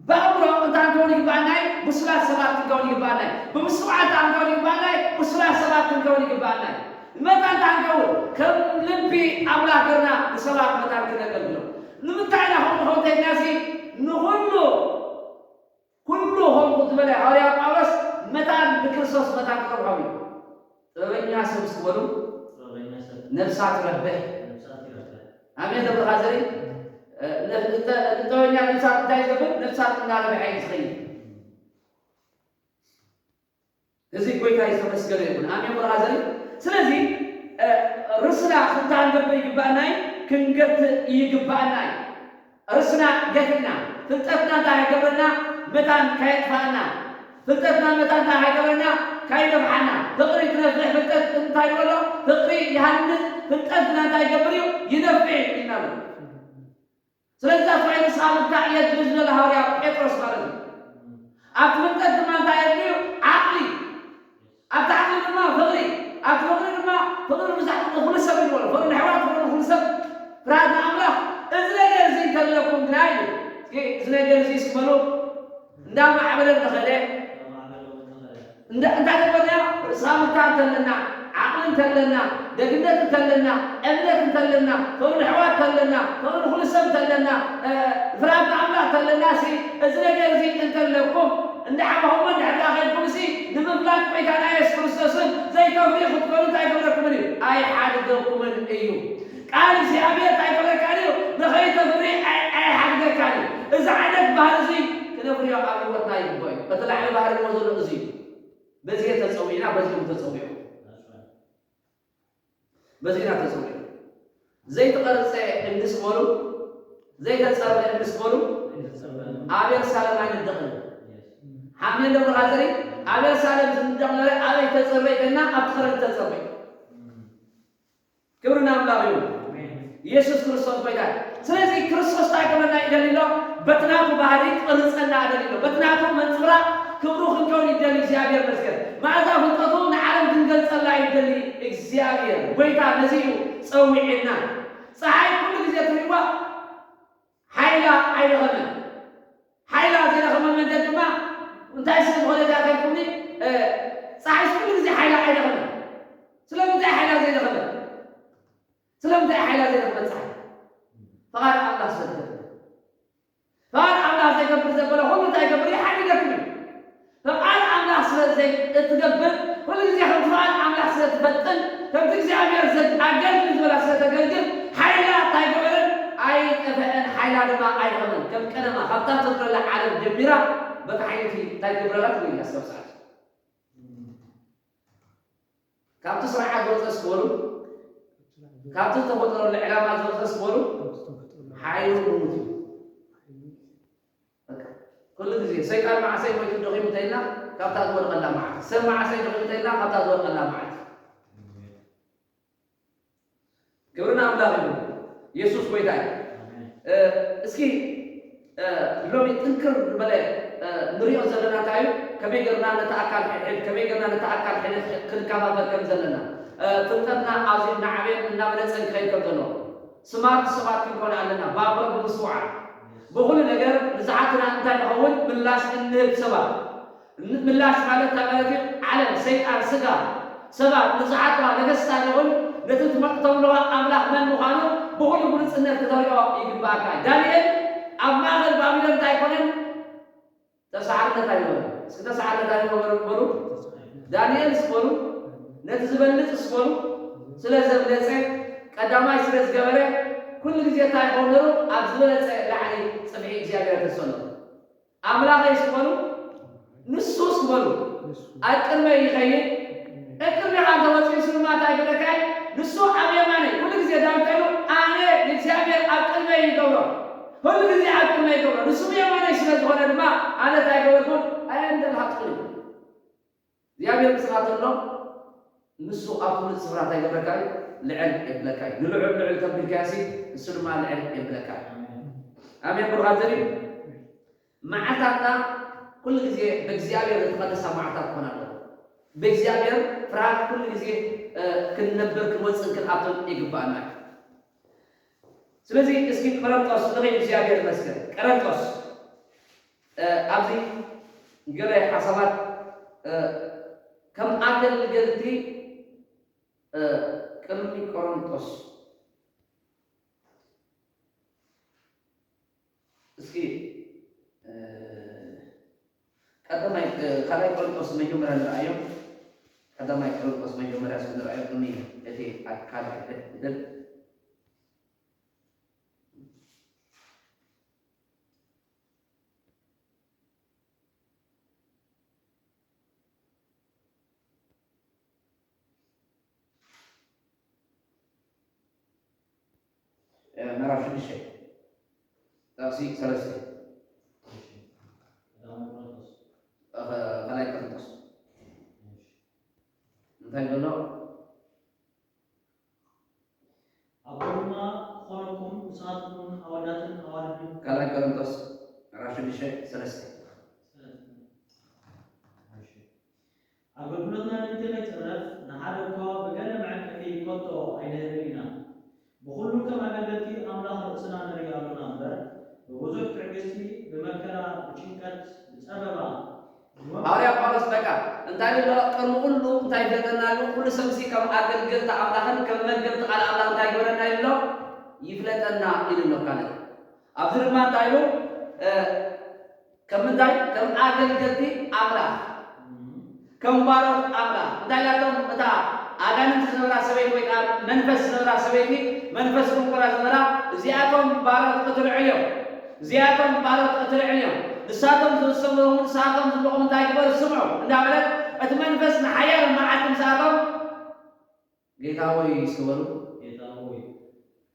ብኣእምሮ እንታይ ክንከውን ይግባኣና እዩ? ብሱላት ሰባት ክንከውን ይግባኣና እዩ። ብምስትውዓል እንታይ ክንከውን ይግባኣና እዩ? ብሱላት ሰባት ክንከውን ይግባኣና እዩ። መታን እንታይ ክንከውን? ከም ልቢ ኣምላኽ ገርና ንሰባት መታን ክነገልግሎም። ንምንታይ ኢና ከምኡ ንኸውን ተይልናሲ ንኹሉ፣ ኩሉ ኾንኩ ዝበለ ሃዋርያ ጳውሎስ መታን ንክርስቶስ መታን ክረብሖም እዩ። ጥበበኛ ሰብ እስኪ በሉ። ጥበበኛ ሰብ ነፍሳ ትረብሕ። ነፍሳ ትረብሕ። ኣሜን ተብልኻ ዘርኢ፣ እ፣ ነ-፣ ንጠ-፣ ንጥበበኛ ነፍሳ እንታይ ዝገብር? ነፍሳ እናረብሐ እዩ ዝኸይድ። እዚ ጎይታ ዝተመስገነ ይኹን። ኣሜን በልኻ ዘርኢ። ስለዚ፣ እ፣ ርስና ክንታን ገበ ይግባኣና እዩ፣ ክንገትእ ይግባኣና እዩ። ርስና ገቲእና፣ ፍልጠትና እንታይ ሃይገብረና? መታን ካየጥፋኣና። ፍልጠትና መታን እንታይ ሃይገብረና? ካይነፍሓና። ፍቕሪ ትነፍሕ ፍልጠት እንታይ ይበሎ? ፍቕሪ ይሃንጽ፣ ፍልጠትና እንታይ ይገብር እዩ? ይነፍሕ እዩ ኢልና ኣሎ። ስለዚ እዛ ፍቕሪ ንስኻ ምፍታሕ የድሊ ዝበለ ሃዋርያ ጴጥሮስ ማለት እዩ። ኣብቲ ፍልጠት ድማ እንታይ የድልዩ? ዓቕሊ። ኣብቲ ዓቕሊ ድማ ፍቕሪ። ኣብቲ ፍቕሪ ድማ ፍቕሪ ብዛዕባ ንኹሉ ሰብ ይበሎ። ፍቕሪ ንኣሕዋት፣ ፍቕሪ ንኹሉ ሰብ። ፍርሃት ንኣምላኽ። እዚ ነገር እዚ እንተለኩም ግና እዩ። እስኪ እዚ ነገር እዚ እስኪ በሉ። እንዳማዕበለ እንተኸደ፣ እንዳ-፣ እንታይ ገበርና? ርእስኻ ምፍታሕ እንተለና፣ ዓቕሊ እንተለና፣ ደግነት እንተለና፣ እምነት እንተለና፣ ፍቕሪ ንኣሕዋት እንተለና፣ ፍቕሪ ንኹሉ ሰብ እንተለና፣ እ፣ ፍርሃት ንኣምላኽ እንተለና ሲ፣ እዚ ነገር እዚ እንተለኩም፣ እንዳዓበኹሞ እንድሕር ደኣ ኸይድኩም ሲ፣ ንምፍላጥ ጎይታና የሱስ ክርስቶስን ዘይተፍርዩ ክትኮኑ እንታይ ይገብረኩምን እዩ? ኣይሓድገኩምን እዩ። ቃል እግዚኣብሔር እንታይ ይገብረካ እዩ? ንኸይተፍሪ ኣይ-፣ ኣይሓድገካን እዩ። እዚ ዓይነት ባህሪ እዚ ክነፍርዮ ኣብ ህይወትና ይግባእ እዩ። እቲ ላዕሊ ባህሪ ንዎ ዘሎ እዚ እዩ። በዚ እየ ተጸዊዕና፣ በዚ እዮም ተጸዊዖም። በዚ ኢና ተጸዊዕና። ዘይተቐርጸ እምኒ ስበሉ፣ ዘይተጸርበ እምኒ ስበሉ፣ ኣብ የሩሳሌም ኣይንደቕን። ሓሜን ደብረ ኻዘሪ ኣብ የሩሳሌም ዝንደቕ ነበረ፣ ኣበይ ተጸርበ ኢልና ኣብቲ ኸረን ተጸርበ። ክብሪ ንኣምላኽ እዩ። ኢየሱስ ክርስቶስ ጎይታ እዩ። ስለዚ ክርስቶስ እንታይ ክብለና ይደሊ ኣሎ? በቲ ናቱ ባህሪ ክቕርጸና ይደሊ ኣሎ። በቲ ናቱ መንጽብራቕ ክብሩ ክንከውን ይደሊ እግዚኣብሔር ይመስገን። መኣዛ ፍልጠቱ ንዓለም ክንገልጸላ ይደሊ እግዚኣብሔር። ጎይታ ነዚ እዩ ጸዊዕና። ጸሓይ ኩሉ ግዜ ትርእይዋ ሓይላ ኣይደኸመን። ሓይላ ዘይደኸመ መንገድ ድማ እንታይ ስለ ዝኾነ እያ ከልኩኒ፣ እ፣ ጸሓይ ኩሉ ግዜ ሓይላ ኣይደኸመን። ስለምንታይ ሓይላ ዘይደኸመት? ስለምንታይ ሓይላ ዘይደኸመት ጸሓይ? ፍቓድ ኣምላኽ ስለ ትገብር። ፍቓድ ኣምላኽ ዘይገብር ዘበለ ኩሉ እንታይ ይገብር? ይሓድገኩም እዩ። ፍቓድ ኣምላኽ ስለ ዘይ-፣ እትገብር፣ ኩሉ ግዜ ከምቲ ፍቓድ ኣምላኽ ስለ ትፈጥን፣ ከምቲ እግዚኣብሔር ዘ-፣ ኣገልግል ዝበላ ስለ ተገልግል፣ ሓይላ እንታይ ገበረን? ኣይጠፍአን፣ ሓይላ ድማ ኣይደኸመን። ከም ቀደማ፣ ካብታ ትነብረላ ዓለም ጀሚራ፣ በቲ ሓይሊ እቲ እንታይ ትገብረላ ትብል እያ እስካብ ሰዓት። ካብቲ ስርዓት ዝወፀ ስበሉ፣ ካብቲ ዝተፈጠረሉ ዕላማ ዝወፀ ስበሉ፣ ሓይሉ ምዉት እዩ። በቃ፣ ኩሉ ግዜ ሰይጣን መዓሰይ ሞይቱ ደኺሙ እንተኢልና፣ ካብታ ዝወድቐላ መዓት፣ ሰብ መዓሰይ ደኺሙ እንተኢልና፣ ካብታ ዝወድቐላ መዓት። ክብርን ኣምላኽ እዩ። የሱስ ጎይታ እዩ። እ፣ እስኪ፣ እ፣ ሎሚ ጥንክር ዝበለ፣ እ፣ ንሪኦ ዘለና እንታይ እዩ? ከመይ ጌርና ነቲ ኣካል ሕድሕድ፣ ከመይ ጌርና ነቲ ኣካል ሕድሕድ ክንከፋፈል ከም ዘለና፣ እ፣ ፍልጠትና ኣዝዩ እናዓበየን እናበለጸን ክኸይድ ከም ዘለዎ፣ ስማርት ሰባት ክንኮን ኣለና። ባኮ ብምስትውዓል፣ ብኹሉ ነገር ንዝሓትና እንታይ ንኸውን? ምላሽ እንህብ ሰባት። ን-፣ ምላሽ ማለት እንታይ ማለት እዩ? ዓለም፣ ሰይጣን፣ ስጋ፣ ሰባት፣ ንዝሓትና ነገስታት ይኹን ነቲ ትመ-፣ ተምልኾ ኣምላኽ መን ምዃኑ ብኹሉ ግሉጽነት ክተርእዮ ይግባእካ። ዳንኤል ኣብ ማእከል ባቢሎን እንታይ ኣይኮነን? ተሳዕርነት ኣይነበሮን። እስኪ ተሳዕርነት ኣይነበሮን በሉ። ዳንኤል ስበሉ፣ ነቲ ዝበልጽ ስበሉ፣ ስለ ዘብለጸ፣ ቀዳማይ ስለ ዝገበረ፣ ኩሉ ግዜ እንታይ ይኸውን ነይሩ? ኣብ ዝበለጸ ላዕሊ ጽፍሒ እግዚኣብሔር ተሰሎ። ኣምላኸይ ስበሉ፣ ንሱ ስበሉ፣ ኣብ ቅድመይ ይኸይድ፣ ቅድሜኻ እንተወፂኡ ንሱ ድማ እንታይ ይገብረካ እዩ? ንሱ ኣብ የማነይ፣ ኩሉ ግዜ ዳዊት እንታይ ኢሉ? ኣነ ንእግዚኣብሔር ኣብ ቅድመይ ይገብሮ፣ ኩሉ ግዜ ኣብ ቅድመይ ይገብሮ፣ ንሱ ብየማነይ ስለ ዝኾነ ድማ ኣነ እንታይ ገበርኩን? ኣየንደልሃጥኩን እዩ። እግዚኣብሔር ምስኻ ተሎ፣ ንሱ ኣብ ፍሉጥ ስፍራ እንታይ ይገብረካ እዩ? ልዕል የብለካ እዩ። ንልዑል ልዑል ተቢልካዮሲ፣ ንሱ ድማ ልዕል የብለካ እዩ። ኣሜን። ብሩኻት ዘርኢ መዓልታትና ኩሉ ግዜ ብእግዚኣብሔር ዝተቐደሳ መዓልታት ክኾና ኣለዎ። ብእግዚኣብሔር ፍርሃት ኩሉ ግዜ፣ እ፣ ክንነብር፣ ክንወፅን፣ ክንኣቱን ይግባኣና እዩ። ስለዚ እስኪ ቆረንጦስ ንኺድ፣ እግዚኣብሔር ይመስገን። ቆረንጦስ፣ እ፣ ኣብዚ ገለ ሓሳባት፣ እ፣ ከም ኣገልገልቲ፣ እ፣ ቅድሚ ቆረንጦስ እስኪ፣ እ፣ ቀዳማይ፣ እ፣ ካልኣይ ቆረንጦስ መጀመርያ ንርኣዮ። ቀዳማይ ቆረንጦስ መጀመርያ እስኪ ንርኣዮ፣ ቅድሚ እቲ ኣካል ክሕደት ዝብል። እ፣ ምዕራፍ ሽዱሽተ፣ ጥቕሲ ሰለስተ። ቀዳማይ ቆሮንቶስ። እ፣ ካልኣይ ቆሮንቶስ። እሺ። እንታይ ዘሎ? ኣቦ ድማ ክኾነኩም፣ ንስኻትኩም እውን ኣወዳትን ኣዋልድን። ካልኣይ ቆሮንቶስ ምዕራፍ ሽዱሽተ ሰለስተ። ሰለስተ። እሺ። ኣገልግሎትና ምእንቲ ከይጽረፍ፣ ንሓደ እኳ ብገለ መዐቀፊ ከቶ ኣይንህብን ኢና። ብኹሉ ከም ኣገልገልቲ ኣምላኽ ርእስና ነርኢ ኣሎና እምበር፣ ብብዙሕ ትዕግስቲ፣ ብመከራ፣ ብጭንቀት፣ ብጸበባ፣ ሃዋርያ ጳውሎስ በቃ እንታይ ኢሉ ኣሎ? ቅድሚ ኩሉ እንታይ ይፍለጠና ኣሎ? ኩሉ ሰብሲ ከም ኣገልገልቲ ኣምላኽን ከም መገብቲ ቃል ኣምላኽ እንታይ ይግበረና ኢሉ ኣሎ? ይፍለጠና ኢሉ ኣሎ። ካልእ ኣብዚ ድማ እንታይ ኢሉ? እ፣ ከም ምንታይ? ከም ኣገልገልቲ ኣምላኽ፣ ከም ባሮት ኣምላኽ። እንታይ ኢላቶም? እታ ኣጋንንቲ ዝነበራ ሰበይቲ ወይ ከዓ መንፈስ ዝነበራ ሰበይቲ፣ መንፈስ ቁንቁና ዝነበራ፣ እዚኣቶም ባሮት እቲ ልዑል እዮም። እዚኣቶም ባሮት እቲ ልዑል እዮም። ንሳቶም ዝሰምዑ፣ ንሳቶም ዝብልኹም እንታይ ግበሩ? ስምዑ እንዳበለት፣ እቲ መንፈስ ንሓያሎ መዓልቲ ምስኣቶም፣ ጌታ ሆይ እስኪ በሉ። ጌታ ሆይ።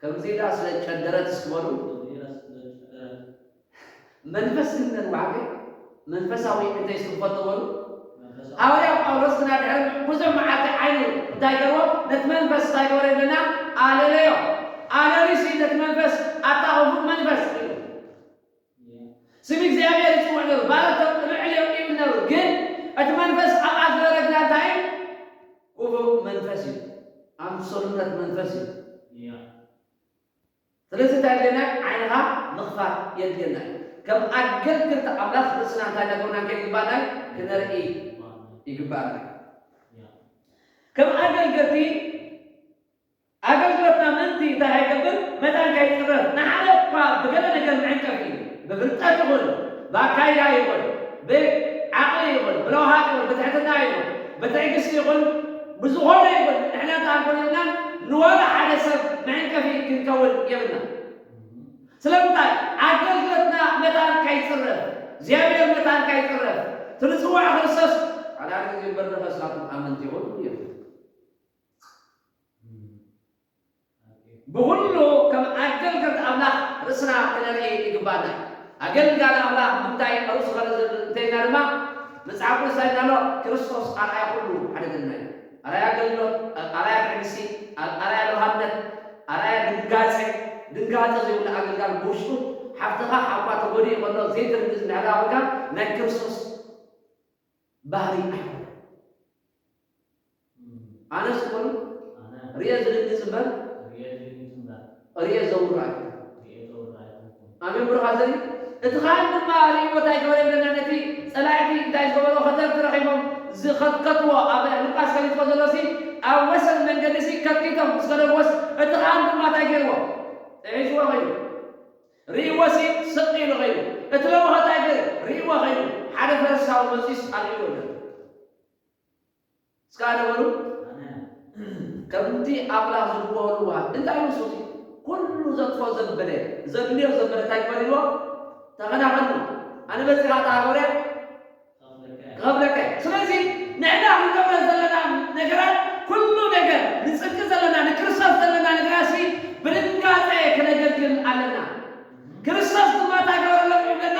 ከምዚ ኢላ ስለ ጨደረት እስኪ በሉ። መንፈስ ግን ነንዋዕከ መንፈሳዊ እንተይ እስኪ ትፈልጡ በሉ። ሃዋርያ ጳውሎስ ግና ድሕሪ ብዙሕ መዓልቲ ዓይኑ እንታይ ገርዎ? ነቲ መንፈስ እንታይ ገበረ ይብለና? ኣለለዮ። ኣለሊሲ ነቲ መንፈስ ኣታ ክፉእ መንፈስ ኢሉ። ስም እግዚኣብሔር ይጽውዕ ነሩ። ማለት ልዕሊኦም ይብል ነሩ። ግን እቲ መንፈስ ኣብኣ ዝነበረ ግና እንታይ እዩ? ክፉእ መንፈስ እዩ። ኣምሰሉነት መንፈስ እዩ። ስለዚ እንታይ የድልየና? ዓይንኻ ምኽፋት የድልየና እዩ። ከም ኣገልገልቲ ኣምላኽ ርእስና እንታይ እናገበርና ክንከይድ ይግባኣና እዩ? ክነርኢ ይግባኣና እዩ። ከም ኣገልገልቲ ኣገልግሎትና ምእንቲ እንታይ ኣይገብር? መታን ከይጽረፍ። ንሓደ እኳ ብገለ ነገር መዕንቀፊ እዩ። ብፍልጠት ይኹን፣ ብኣካይዳ ይኹን፣ ብዓቕሊ ይኹን፣ ብለውሃት ይኹን፣ ብትሕትና ይኹን፣ ብትዕግስቲ ይኹን፣ ብዝኾነ ይኹን ንሕና እንታይ ኣይኮነናን ንዋላ ሓደ ሰብ መዕንቀፊ ክንከውን የብልና። ስለምንታይ? ኣገልግሎትና መታን ከይጽረፍ፣ እግዚኣብሔር መታን ከይጽረፍ፣ እቲ ንጽዋዕ ክርስቶስ ሓደ ሓደ ግዜ እምበር ንኸስላኩም ኣመንቲ ይኹን ይብል። ብኹሉ ከም ኣገልገልቲ ኣምላኽ ርእስና ክነርኢ ይግባና። ኣገልጋሊ ኣምላኽ ብምንታይ ርእሱ ከለ እንተይልና ድማ መጽሓፍ ቅዱስ እንታይ ኣሎ? ክርስቶስ ኣርኣያ ኩሉ ሓደገልና እዩ። ኣርኣያ ኣገልግሎት፣ ኣርኣያ ትዕግስቲ፣ ኣርኣያ ለውሃትነት፣ ኣርኣያ ድንጋጸ፣ ድንጋጸ ዘይብሉ ኣገልጋሊ ብውሽጡ ሓፍትኻ ሓውካ ተጎዲኡ ከሎ ዘይትርግጽ እንድሕር ኮይንካ ናይ ክርስቶስ ባህሪ ኣይኮነን። ኣነስ በሉ ርእየ ዝድንግጽ እምበር ርእየ ዘውር ኣይኮንኩን። ኣሜን ብሩኻት ዘርኢ እቲ ኻህን ድማ ርእይዎ እንታይ ገበረ ይብለና? ነቲ ጸላእቲ እንታይ ዝገበርዎ ከተርቲ ረኺቦም ዝኸትከትዎ ኣብ ሉቃስ ገሊጽዎ ዘሎ ሲ ኣብ ወሰን መንገዲ ሲ ከትኪቶም ምስ ገደፍዎስ እቲ ኻህን ድማ እንታይ ገይርዎ? ጥሒስዎ ኸይዱ። ርእይዎ ሲ ስቕ ኢሉ ኸይዱ። እቲ ለውሃታይ ግን ርእይዎ ኸይዱ። ሓደ ፈሪሳዊ መጺኡስ ኣልዒልዎ ይብለና። እስከ ኣነ በሉ። ከምቲ ኣምላኽ ዝብሆ ልውሃት እንታይ እዩ? ሱሲ ኩሉ ዘጥፎ ዘበለ ዘድልዮ ዘበለ እንታይ ግበር ኢልዎ? ተኸናኸኑ። ኣነ በፂኻ እታ ሃገርያ ክኸፍለካ። ስለዚ ንሕና ክንገብረ ዘለና ነገራት ኩሉ ነገር ንፅድቂ ዘለና ንክርስቶስ ዘለና ነገራት ሲ ብድንጋፀ ክነገልግል ኣለና። ክርስቶስ ድማ እንታይ ገበረሎም ይብለና?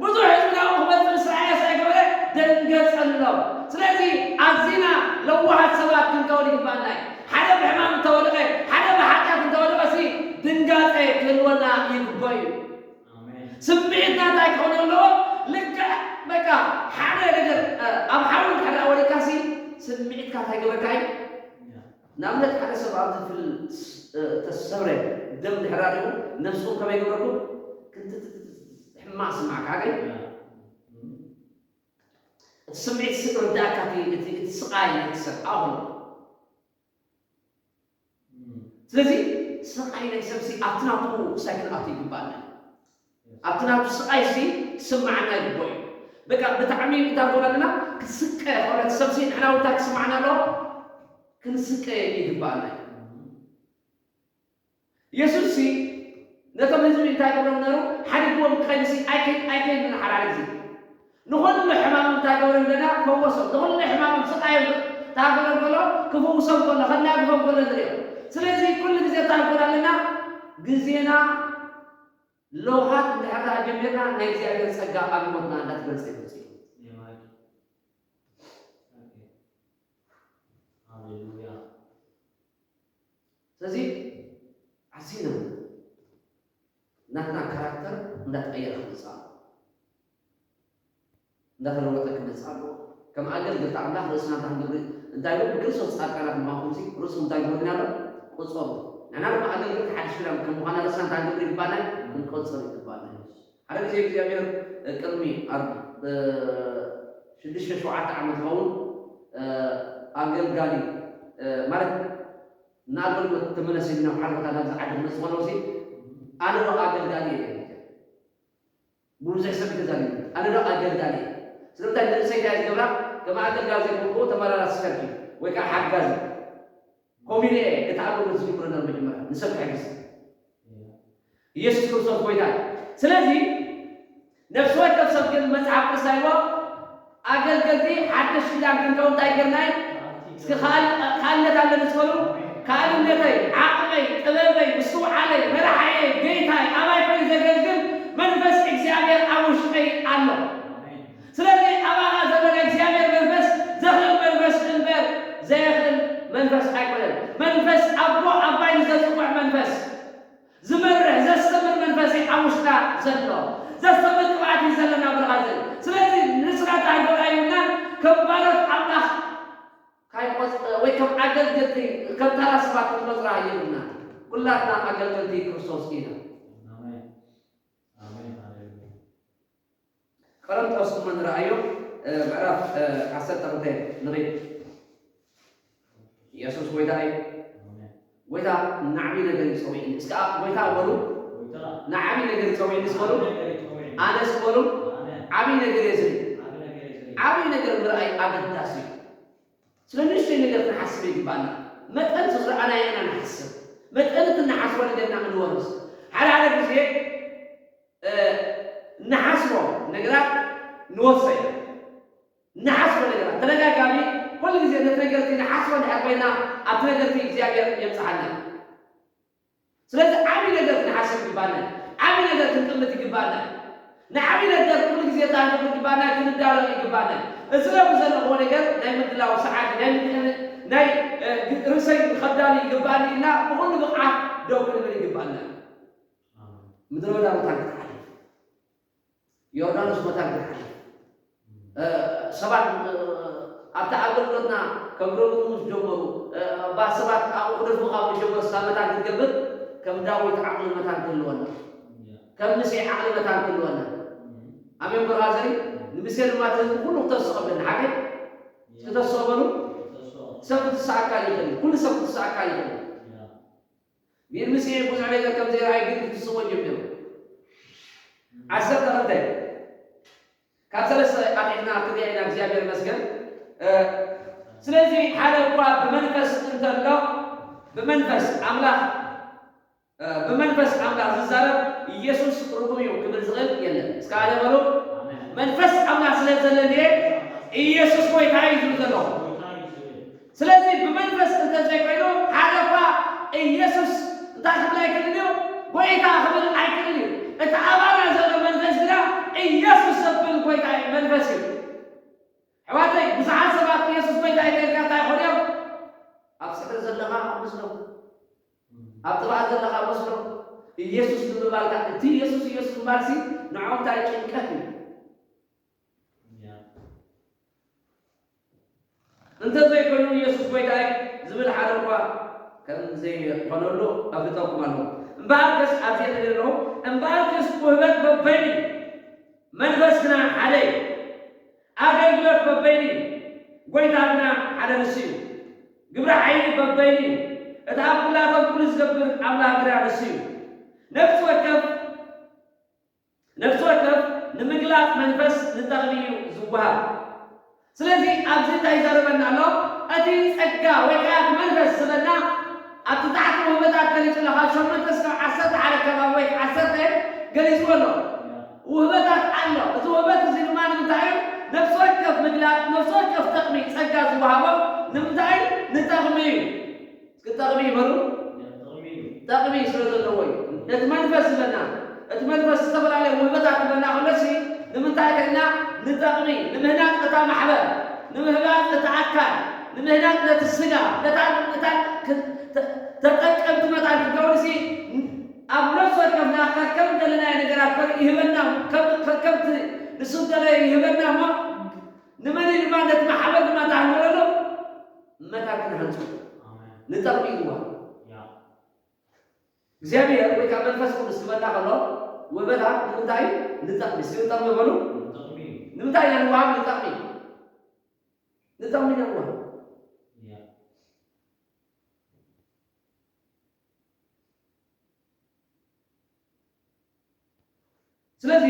ብዙሕ ህዝቢ ናብኡ ክመጽእ ምስ ረኣየ እንታይ ገበረ? ደንገጸሎም። ስለዚ ኣዚና ለዋሃት ሰባት ክንከውን ይግባኣና እዩ። ሓደ ብሕማም እንተወደቐ፣ ሓደ ብሓጢኣት እንተወደቐ ሲ ድንጋጸ ክህልወና ይግባእ እዩ። ኣሜን። ስምዒትና እንታይ ክኸውን ኣለዎ? ልክዕ በቃ ሓደ ነገር እ፣ ኣብ ሓዊ እንድሕር ደኣ ወዲቕካ ሲ ስምዒትካ እንታይ ይገብረካ እዩ? ንኣብነት ሓደ ሰብ ኣብዚ ክፍል ስ- እ፣ ተሰብረ ደም ድሕር ኣሪኹ ነብስኹም ከመይ ይገብረኩም? ክትትትትት ሕማቕ ስማዕካ ኣገኝ እቲ ስምዒት ስ- ርዳእካ እቲ እቲ እቲ ስቓይ ናይቲ ሰብ ኣኹ። ስለዚ ስቓይ ናይ ሰብሲ ኣብቲ ናቱ ክሳይ ክንኣቱ ይግባኣና። ኣብቲ ናቱ ስቓይ ሲ ክስምዓና ይግባእ እዩ። በቃ ብጣዕሚ እንታይ ንገብር ኣለና? ክስቀ ኮነ እቲ ሰብሲ ንሕና እውን እንታይ ክስምዓና ኣለዎ? ክንስቀ ይግባኣና እዩ። የሱስ ሲ ነቶም ህዝቢ እንታይ ይገብሮም ነሩ? ሓዲግዎም ክኸይድ ሲ ኣይከይድ ኣይከይድ ሓራሪ ግዜ ንኹሉ ሕማም እንታይ ገብሮም ደና ፈወሶም። ንኹሉ ሕማም ስቓዮም እንታይ ገብሮም ከሎ ክፍውሶም ከሎ ከናግፎም ከሎ ንሪኦ። ስለዚ ኩሉ ግዜ እንታይ ንገብር ኣለና? ግዜና ለውሃት እንድሕር ደኣ ጀሚርና ናይ እግዚኣብሔር ጸጋ ኣብ ህይወትና እንዳተገልጸ ይመጽእ እዩ። ሃሌሉያ። ስለዚ ኣዚና ናትና ካራክተር እንዳተቐየረ ክመጽእ ኣለዎ። እንዳተለወጠ ክመጽእ ኣለዎ። ከም ኣገልገልቲ ኣምላኽ ርእስና እንታይ ክንገብር እንታይ ኢሉ ብክርስቶስ ጻድቃናት ምዃንኩም ሲ ርእስኩም እንታይ ግበሩ ኣሎ? ቁጸሩ። ንሕና ድማ ኣገልገልቲ ሓድሽ ኪዳን ከም ምዃና ርእስና እንታይ ክንገብር ይግባና? ክንቆጽር ይግባና። ሓደ ግዜ እግዚኣብሔር ቅድሚ ኣብ ሽዱሽተ ሸውዓተ ዓመት ዝኸውን ኣገልጋሊ ማለት ንኣገልግሎት ተመለስ ኢሉ ናብ ሓደ ቦታ ናብዚ ዓዲ ክመጽእ ከለዎ ሲ ኣነ ዶ ኣገልጋሊ እየ? ብብዙሕ ሰብ ተዛሪቡ ኣነ ዶ ኣገልጋሊ እየ? ስለምንታይ ንርእሰይ እንታይ ዝገብራ ከም ኣገልጋሊ ዘይኮንኩ ተመላላሲ ሰርኪ ወይ ከዓ ሓጋዚ ኮሚነ እየ እቲ ኣገልግሎት ዝጅምሮ ናብ መጀመርያ ንሰብ ክሕግዝ ኢየሱስ ክርስቶስ ጎይታ እዩ። ስለዚ ነፍሲ ወከፍ ሰብ ግን መጽሓፍ ቅዱስ ኣይዎ ኣገልገልቲ ሓድሽ ኪዳን ክንከውን እንታይ ገርናይ እስኪ ካልነት ኣለኒ ዝበሉ ካልእነተይ፣ ዓቕመይ፣ ጥበበይ፣ ምስትውዓለይ፣ መራሓየይ፣ ጌታይ ኣባይ ኮይኑ ዘገልግል መንፈስ እግዚኣብሔር ኣብ ውሽጠይ ኣሎ። ስለዚ ኣባኻ ዘሎ ናይ እግዚኣብሔር መንፈስ ዘኽእል መንፈስ እምበር ዘየኽእል መንፈስ ኣይኮነን። መንፈስ ኣቦ ኣባይ ንዘጽውዕ መንፈስ፣ ዝመርሕ ዘስተምር መንፈስ እዩ ኣብ ውሽጥና ዘሎ። ዘስተምር ቅብኣት እዩ ዘለና ብርሃን ዘይ። ስለዚ ንስራታ ኣይጎዳዩና ከም ባሮት ኣምላኽ ካይቆጽ-፣ ወይ ከም ኣገልገልቲ፣ ከም ተራ ሰባት ክትቆጽራ የብልና። ኩላትና ኣገልገልቲ ክርስቶስ ኢና። ኣሜን። ኣሜን። ሃሌሉያ። ቆሮንቶስ እሞ ንረኣዮ፣ እ፣ ምዕራፍ፣ እ፣ ዓሰርተ ክልተ ንሪድ። ኢየሱስ ጎይታ እዩ። ኣሜን። ጎይታ ንዓብዪ ነገር እዩ ጸዊዕኒ። እስከ ኣብ ጎይታ በሉ። ጎይታ። ንዓብዪ ነገር እዩ ጸዊዕኒ እስከ በሉ። ዓብዪ ነገር እዩ ጸዊዕኒ። ኣነስ በሉ። ኣሜን። ዓብዪ ነገር እየ ዝርኢ። ዓብዪ ነገር እየ ዝርኢ። ዓብዪ ነገር ምርኣይ ኣገዳሲ እዩ። ስለ ንእሽተይ ነገር ክንሓስብ ይግባና። መጠን ዝረኣናዮ ኢና ንሓስብ። መጠን እቲ ንሓስቦ ነገርና ክንወርስ። ሓደ ሓደ ግዜ፣ እ፣ ንሓስቦ ነገራት ንወርሶ ኢና። ንሓስቦ ነገራት ተደጋጋሚ ኩሉ ግዜ ነቲ ነገር እቲ ንሓስቦ እንድሕር ኮይና ኣብቲ ነገር እቲ እግዚኣብሔር የብጽሓና። ስለዚ ዓብዪ ነገር ክንሓስብ ይግባና። ዓብዪ ነገር ክንጥምት ይግባና። ንዓብዪ ነገር ኩሉ ግዜ እንታይ ክንገብር ይግባና? ክንዳሎ ይግባና። እዚ ሎሚ ዘለኽዎ ነገር ናይ ምድላው ሰዓት፣ ናይ ምድ-፣ ናይ፣ እ፣ ርእሰይ ከዳሉ ይግባኒ ኢልና ብኹሉ ብቕዓት ደው ክንብል ይግባና። ምድረ በዳ መታን ክትሓልፍ፣ ዮርዳኖስ መታን ክትሓልፍ፣ እ፣ ሰባት፣ እ፣ ኣብቲ ኣገልግሎትና ከም ደብሩ ምስ ጀመሩ፣ እ፣ ባ ሰባት ኣብኡ ክደፍኡ ካብ ዝጀመሩ ስታ መታን ክትገብር፣ ከም ዳዊት ዓቕሊ መታን ክህልወና፣ ከም ሙሴ ዓቕሊ መታን ክህልወና። ኣሜን ብራዘሪ። ንሙሴ ድማ እቲ ህዝቢ ኩሉ ክተስኦ ብለና። ሓቀይ? እስኪ ተስኦ በሉ። ሰብ ክትስኣካ ይኽእል እዩ። ኩሉ ሰብ ክትስኣካ ይኽእል እዩ። ግን ሙሴ ብዙሕ ነገር ከም ዘይረኣየ ግን ክትስዎ ጀሚሩ። ዓሰርተ ክልተ ካብ ሰለስተ ኣትሒትና ክንሪኦ ኢና፣ እግዚኣብሔር ይመስገን። እ፣ ስለዚ ሓደ እኳ ብመንፈስ እንተሎ፣ ብመንፈስ ኣምላኽ፣ እ፣ ብመንፈስ ኣምላኽ ዝዛረብ ኢየሱስ ርጉም እዩ ክብል ዝኽእል የለን። እስከ ኣነ በሉ። ኣሜን። መንፈስ ኣምላኽ ስለ ዘለኒ እየ ኢየሱስ ጎይታ እዩ ዝብል ዘለኹ። ጎይታ እዩ ዝብል። ስለዚ ብመንፈስ እንተዘይኮይኑ ሓደ እኳ ኢየሱስ እንታይ ክብል ኣይክእልን እዩ? ጎይታ ክብል ኣይክእልን እዩ። እቲ ኣባና ዘሎ መንፈስ ግና ኢየሱስ ዘብል ጎይታ እዩ፣ መንፈስ እዩ። ኣሕዋተይ፣ ብዙሓት ሰባት ኢየሱስ ጎይታ እዩ ተልካ እንታይ ይኾኑ እዮም? ኣብ ስሕር ዘለኻ መስሎም፣ ኣብ ጥፍኣት ዘለኻ መስሎም፣ ኢየሱስ ንምባልካ፣ እቲ ኢየሱስ ኢየሱስ ምባልሲ ንዕኦም እንታይ ጭንቀት እዩ። እንተዘይኮይኑ ኢየሱስ ጎይታ እዩ ዝብል ሓደ እኳ ከም ዘይኮነሉ ኣፍልጠኩም ኣለኹ። እምበኣርከስ፣ ኣብዚ እየ ደልየ ኣለኹ፣ እምበኣርከስ ውህበት በበይኑ እዩ፣ መንፈስ ግና ሓደ እዩ። ኣገልግሎት በበይኑ እዩ፣ ጎይታ ግና ሓደ ንሱ እዩ። ግብረ ሓይሊ በበይኑ እዩ፣ እቲ ኣብ ኩላቶም ኩሉ ዝገብር ኣምላኽ ግና ንሱ እዩ። ነፍሲ ወከፍ ነፍሲ ወከፍ ንምግላጽ መንፈስ ንጠቕሚ እዩ ዝወሃብ። ስለዚ ኣብዚ እንታይ ይዛረበና ኣሎ? እቲ ጸጋ ወይ ከኣ እቲ መንፈስ ዝበልና ኣብቲ ታሕቲ ውህበታት ገሊጹ ኣሎ። ካብ ሸሞንተ እስካብ ዓሰርተ ሓደ ከባቢ ወይ ዓሰርተ ገሊጽዎ ኣሎ። ውህበታት ኣሎ። እቲ ውህበት እዚ ድማ ንምንታይ እዩ? ነፍሲ ወከፍ ምግላጽ፣ ነፍሲ ወከፍ ጠቕሚ ጸጋ ዝወሃቦ ንምንታይ? ንጠቕሚ እዩ። እስኪ ጠቕሚ ይበሉ። ጠቕሚ እዩ። ጠቕሚ ስለ ዘለዎ እዩ። ነቲ መንፈስ ዝበልና፣ እቲ መንፈስ ዝተፈላለየ ውህበታት ዝበልና ከሎሲ፣ ንምንታይ ከልና? ንጠቕሚ፣ ንምህናጽ እታ ማሕበር፣ ንምህናጽ እቲ ኣካል፣ ንምህናጽ ነቲ ስጋ፣ ነታ፣ ነታ ክ-፣ ተ-፣ ተጠቀምቲ መታን ክገብርሲ፣ ኣብ ነፍሲ ወከፍና ከከም ደለናዮ ነገራት ከም ይህበና፣ ከም፣ ከከምቲ ንሱ ደለዮ ይህበና እሞ፣ ንመን ድማ ነቲ ማሕበር ድማ እንታይ ንብለሉ? መታን ክንሃንጾ። ኣሜን። ንጠቕሚ ይግባእ። ያ። እግዚኣብሔር ወይ ካብ መንፈስ ቅዱስ ክመጣ ከሎ ውህበታት ንምንታይ ንጠቕሚ? እስኪ ንጠቕሚ በሉ። ንጠቕሚ። ንምንታይ ኢና ንወሃብ? ንጠቕሚ። ንጠቕሚ ኢና ንወሃብ። ያ። ስለዚ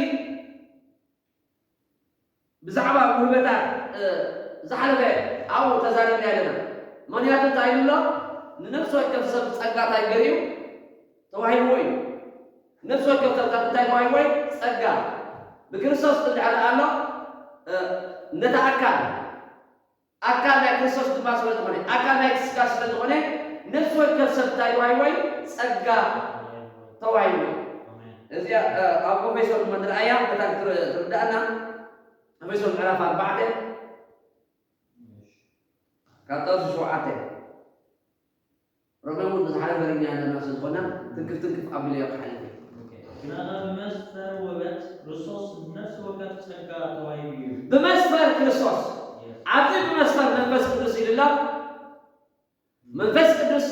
ብዛዕባ ውህበታት፣ እ፣ ዝሓለፈ ኣብኡ ተዛሪብና ኣለና። ምኽንያቱ እንታይ ኢሉ ኣሎ? ንነፍሲ ወከፍ ሰብ ጸጋ እንታይ ገይሩ እዩ? ተዋሂብዎ እዩ። ነፍሲ ወከፍ ሰብ እንታይ ተዋሂብዎ እዩ? ጸጋ። ብክርስቶስ እንድሕር ኣሎ፣ እ፣ ነቲ ኣካል፣ ኣካል ናይ ክርስቶስ ድማ ስለ ዝኾነ፣ ኣካል ናይቲ ስጋ ስለ ዝኾነ፣ ነፍሲ ወከፍ ሰብ እንታይ ተዋሂብዎ እዩ? ጸጋ ተዋሂብዎ። እዚኣ ኣብ ኤፌሶን ድማ ንርኣያ፣ በታ ክትርዳእና። ኤፌሶን ምዕራፍ ኣርባዕተ ካብ ጥቕሲ ሸውዓተ። ሮሜ እውን ብዝሓለፈ ርኢና ኣለና፣ ስለዝኾነ ትንክፍ ትንክፍ ኣቢለ እየ ክሓልፍ። ግናኸ ብመስፈር ውህበት ክርስቶስ ነፍሲ ወከፍ ጸጋ ተዋሂቡ እዩ። ብመስፈር ክርስቶስ፣ ኣብዚ ብመስፈር መንፈስ ቅዱስ ኢሉ ኣሎ። መንፈስ ቅዱስ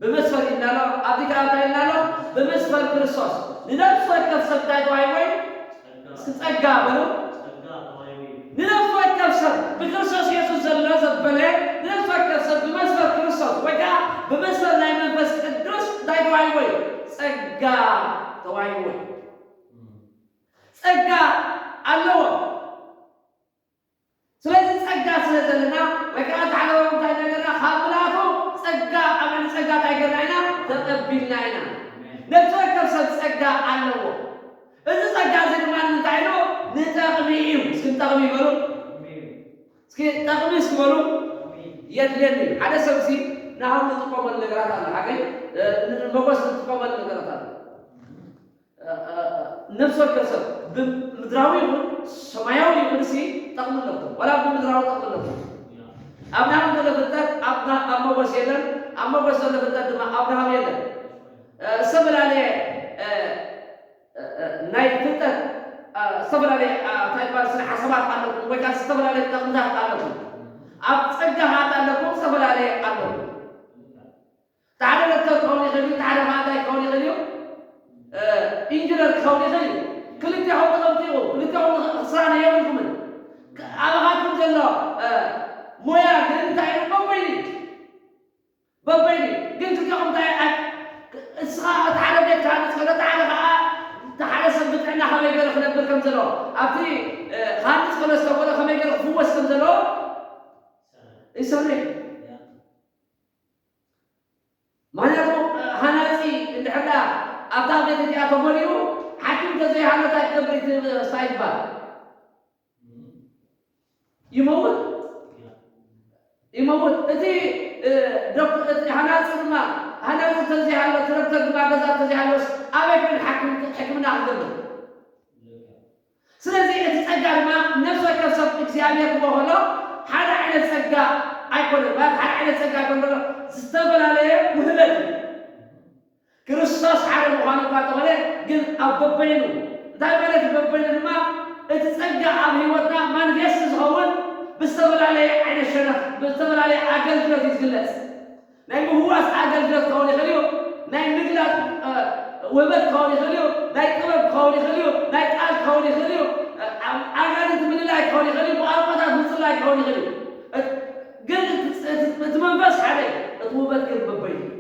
ብመስፈር ኢልና ኣሎ። ኣብዚ ከዓ እንታይ ኢልና ኣሎ? ብመስፈር ክርስቶስ ንነፍሲ ወከፍ ሰብ እንታይ ተዋሂቡ እዩ? እስኪ ጸጋ በሉ። ንነፍሲ ወከፍ ሰብ ብክርስቶስ የሱስ ዘሎ ዘበለ ንነፍሲ ወከፍ ሰብ ብመስፈር ክርስቶስ ወይ ከዓ ብመስፈር ናይ መንፈስ ቅዱስ እንታይ ተዋሂቡ እዩ? ጸጋ ተዋሂቡ እዩ። ጸጋ ኣለዎ። ስለዚ ጸጋ ስለ ዘለና ወይ ከዓ እቲ ሓደ እንታይ ነገርና ካብ ምልኣቱ ጸጋ ኣብ ልዕሊ ጸጋ እንታይ ገርና ኢና? ተቐቢልና ኢና። ነፍሲ ወከፍ ሰብ ጸጋ ኣለዎ። እዚ ጸጋ እዚ ድማ ንምንታይ ኢሉ? ንጠቕሚ እዩ። እስኪ ንጠቕሚ ይበሉ። እስኪ ጠቕሚ እስኪ በሉ። የድልየኒ ሓደ ሰብ እዚ ንሃም ንጥቀመሉ ነገራት ኣሎ። ሓገይ ንመጎስ ንጥቀመሉ ነገራት ኣሎ። ነፍሲ ወከፍ ሰብ ብምድራዊ ይኹን ሰማያዊ ይኹን ሲ ጠቕሚ ኣለኩም። ዋላ ብምድራዊ ጠቕሚ ኣለኩም። ኣብ ናህም ዘሎ ፍልጠት ኣብ ና- ኣብ መጎስ የለን። ኣብ መጎስ ዘሎ ፍልጠት ድማ ኣብ ናህም የለን። ዝተፈላለየ ናይ ፍልጠት ዝተፈላለየ እንታይ ይባል ስነ ሓሳባት ኣለኩም ወይ ከዓ ዝተፈላለየ ጠቕምታት ኣለኩም። ኣብ ጸጋ ሃት ኣለኩም ዝተፈላለየ ኣለኩም። ሓደ ዶክተር ክኸውን ይኽእል እዩ፣ ሓደ ከዓ እንታይ ክኸውን ይኽእል እዩ? ኢንጂነር ክኸውን ይኽእል እዩ። ክልቲኹም ተቐምጢቑ፣ ክልቲኹም ስራና የብልኩምን። ኣባኻትኩም ዘሎ ሞያ ግን እንታይ እዩ? በበይኑ እዩ። በበይኑ እዩ። ግን ክልቲኹም እንታይ ኣይ እስኻ እቲ ሓደ ቤት ክሃንጽ ከሎ እቲ ሓደ ከዓ እቲ ሓደ ሰብ ብጥዕና ከመይ ገይሩ ክነብር ከም ዘለዎ ኣብቲ ክሃንጽ ከሎ ዝተበሎ ከመይ ገይሩ ክፍወስ ከም ዘለዎ ይሰርሕ እዩ። ምክንያቱ ሃናፂ እንድሕር ደኣ ኣብታ ቤት እቲኣ ተመሊኡ ሓኪም ተዘይሃሎ እንታይ ክገብር እቲ ስታይ ይባል ይመውት ይመውት እቲ ዶክተር እቲ ሃናፂ ድማ ሃናፂ ተዘይሃሎ እቲ ዶክተር ድማ ገዛ ተዘይሃሎስ ኣበይ ኮይኑ ሓኪም ሕክምና ክገብር ስለዚ እቲ ጸጋ ድማ ነፍሲ ወከፍ ሰብ እግዚኣብሔር ክቦ ከሎ ሓደ ዓይነት ጸጋ ኣይኮነን ማለት ሓደ ዓይነት ጸጋ ኣይኮነ ከሎ ዝተፈላለየ ውህበት እዩ። ክርስቶስ ሓደ ምዃኑ እኳ እንተኾነ ግን ኣብ በበይኑ እንታይ ማለት እዩ? በበይኑ ድማ እቲ ጸጋ ኣብ ህይወትና ማንፌስት ዝኸውን ብዝተፈላለየ ዓይነት ሸነኽ ብዝተፈላለየ ኣገልግሎት እዩ ዝግለጽ። ናይ ምፍዋስ ኣገልግሎት ክኸውን ይኽእል እዩ። ናይ ምግላፅ ውህበት ክኸውን ይኽእል እዩ። ናይ ጥበብ ክኸውን ይኽእል እዩ። ናይ ቃል ክኸውን ይኽእል እዩ። ኣጋንንቲ ምልላይ ክኸውን ይኽእል እዩ። ብቋንቋታት ምፅላይ ክኸውን ይኽእል እዩ። ግን እቲ መንፈስ ሓደ እዩ። እቲ ውህበት ግን በበይኑ እዩ።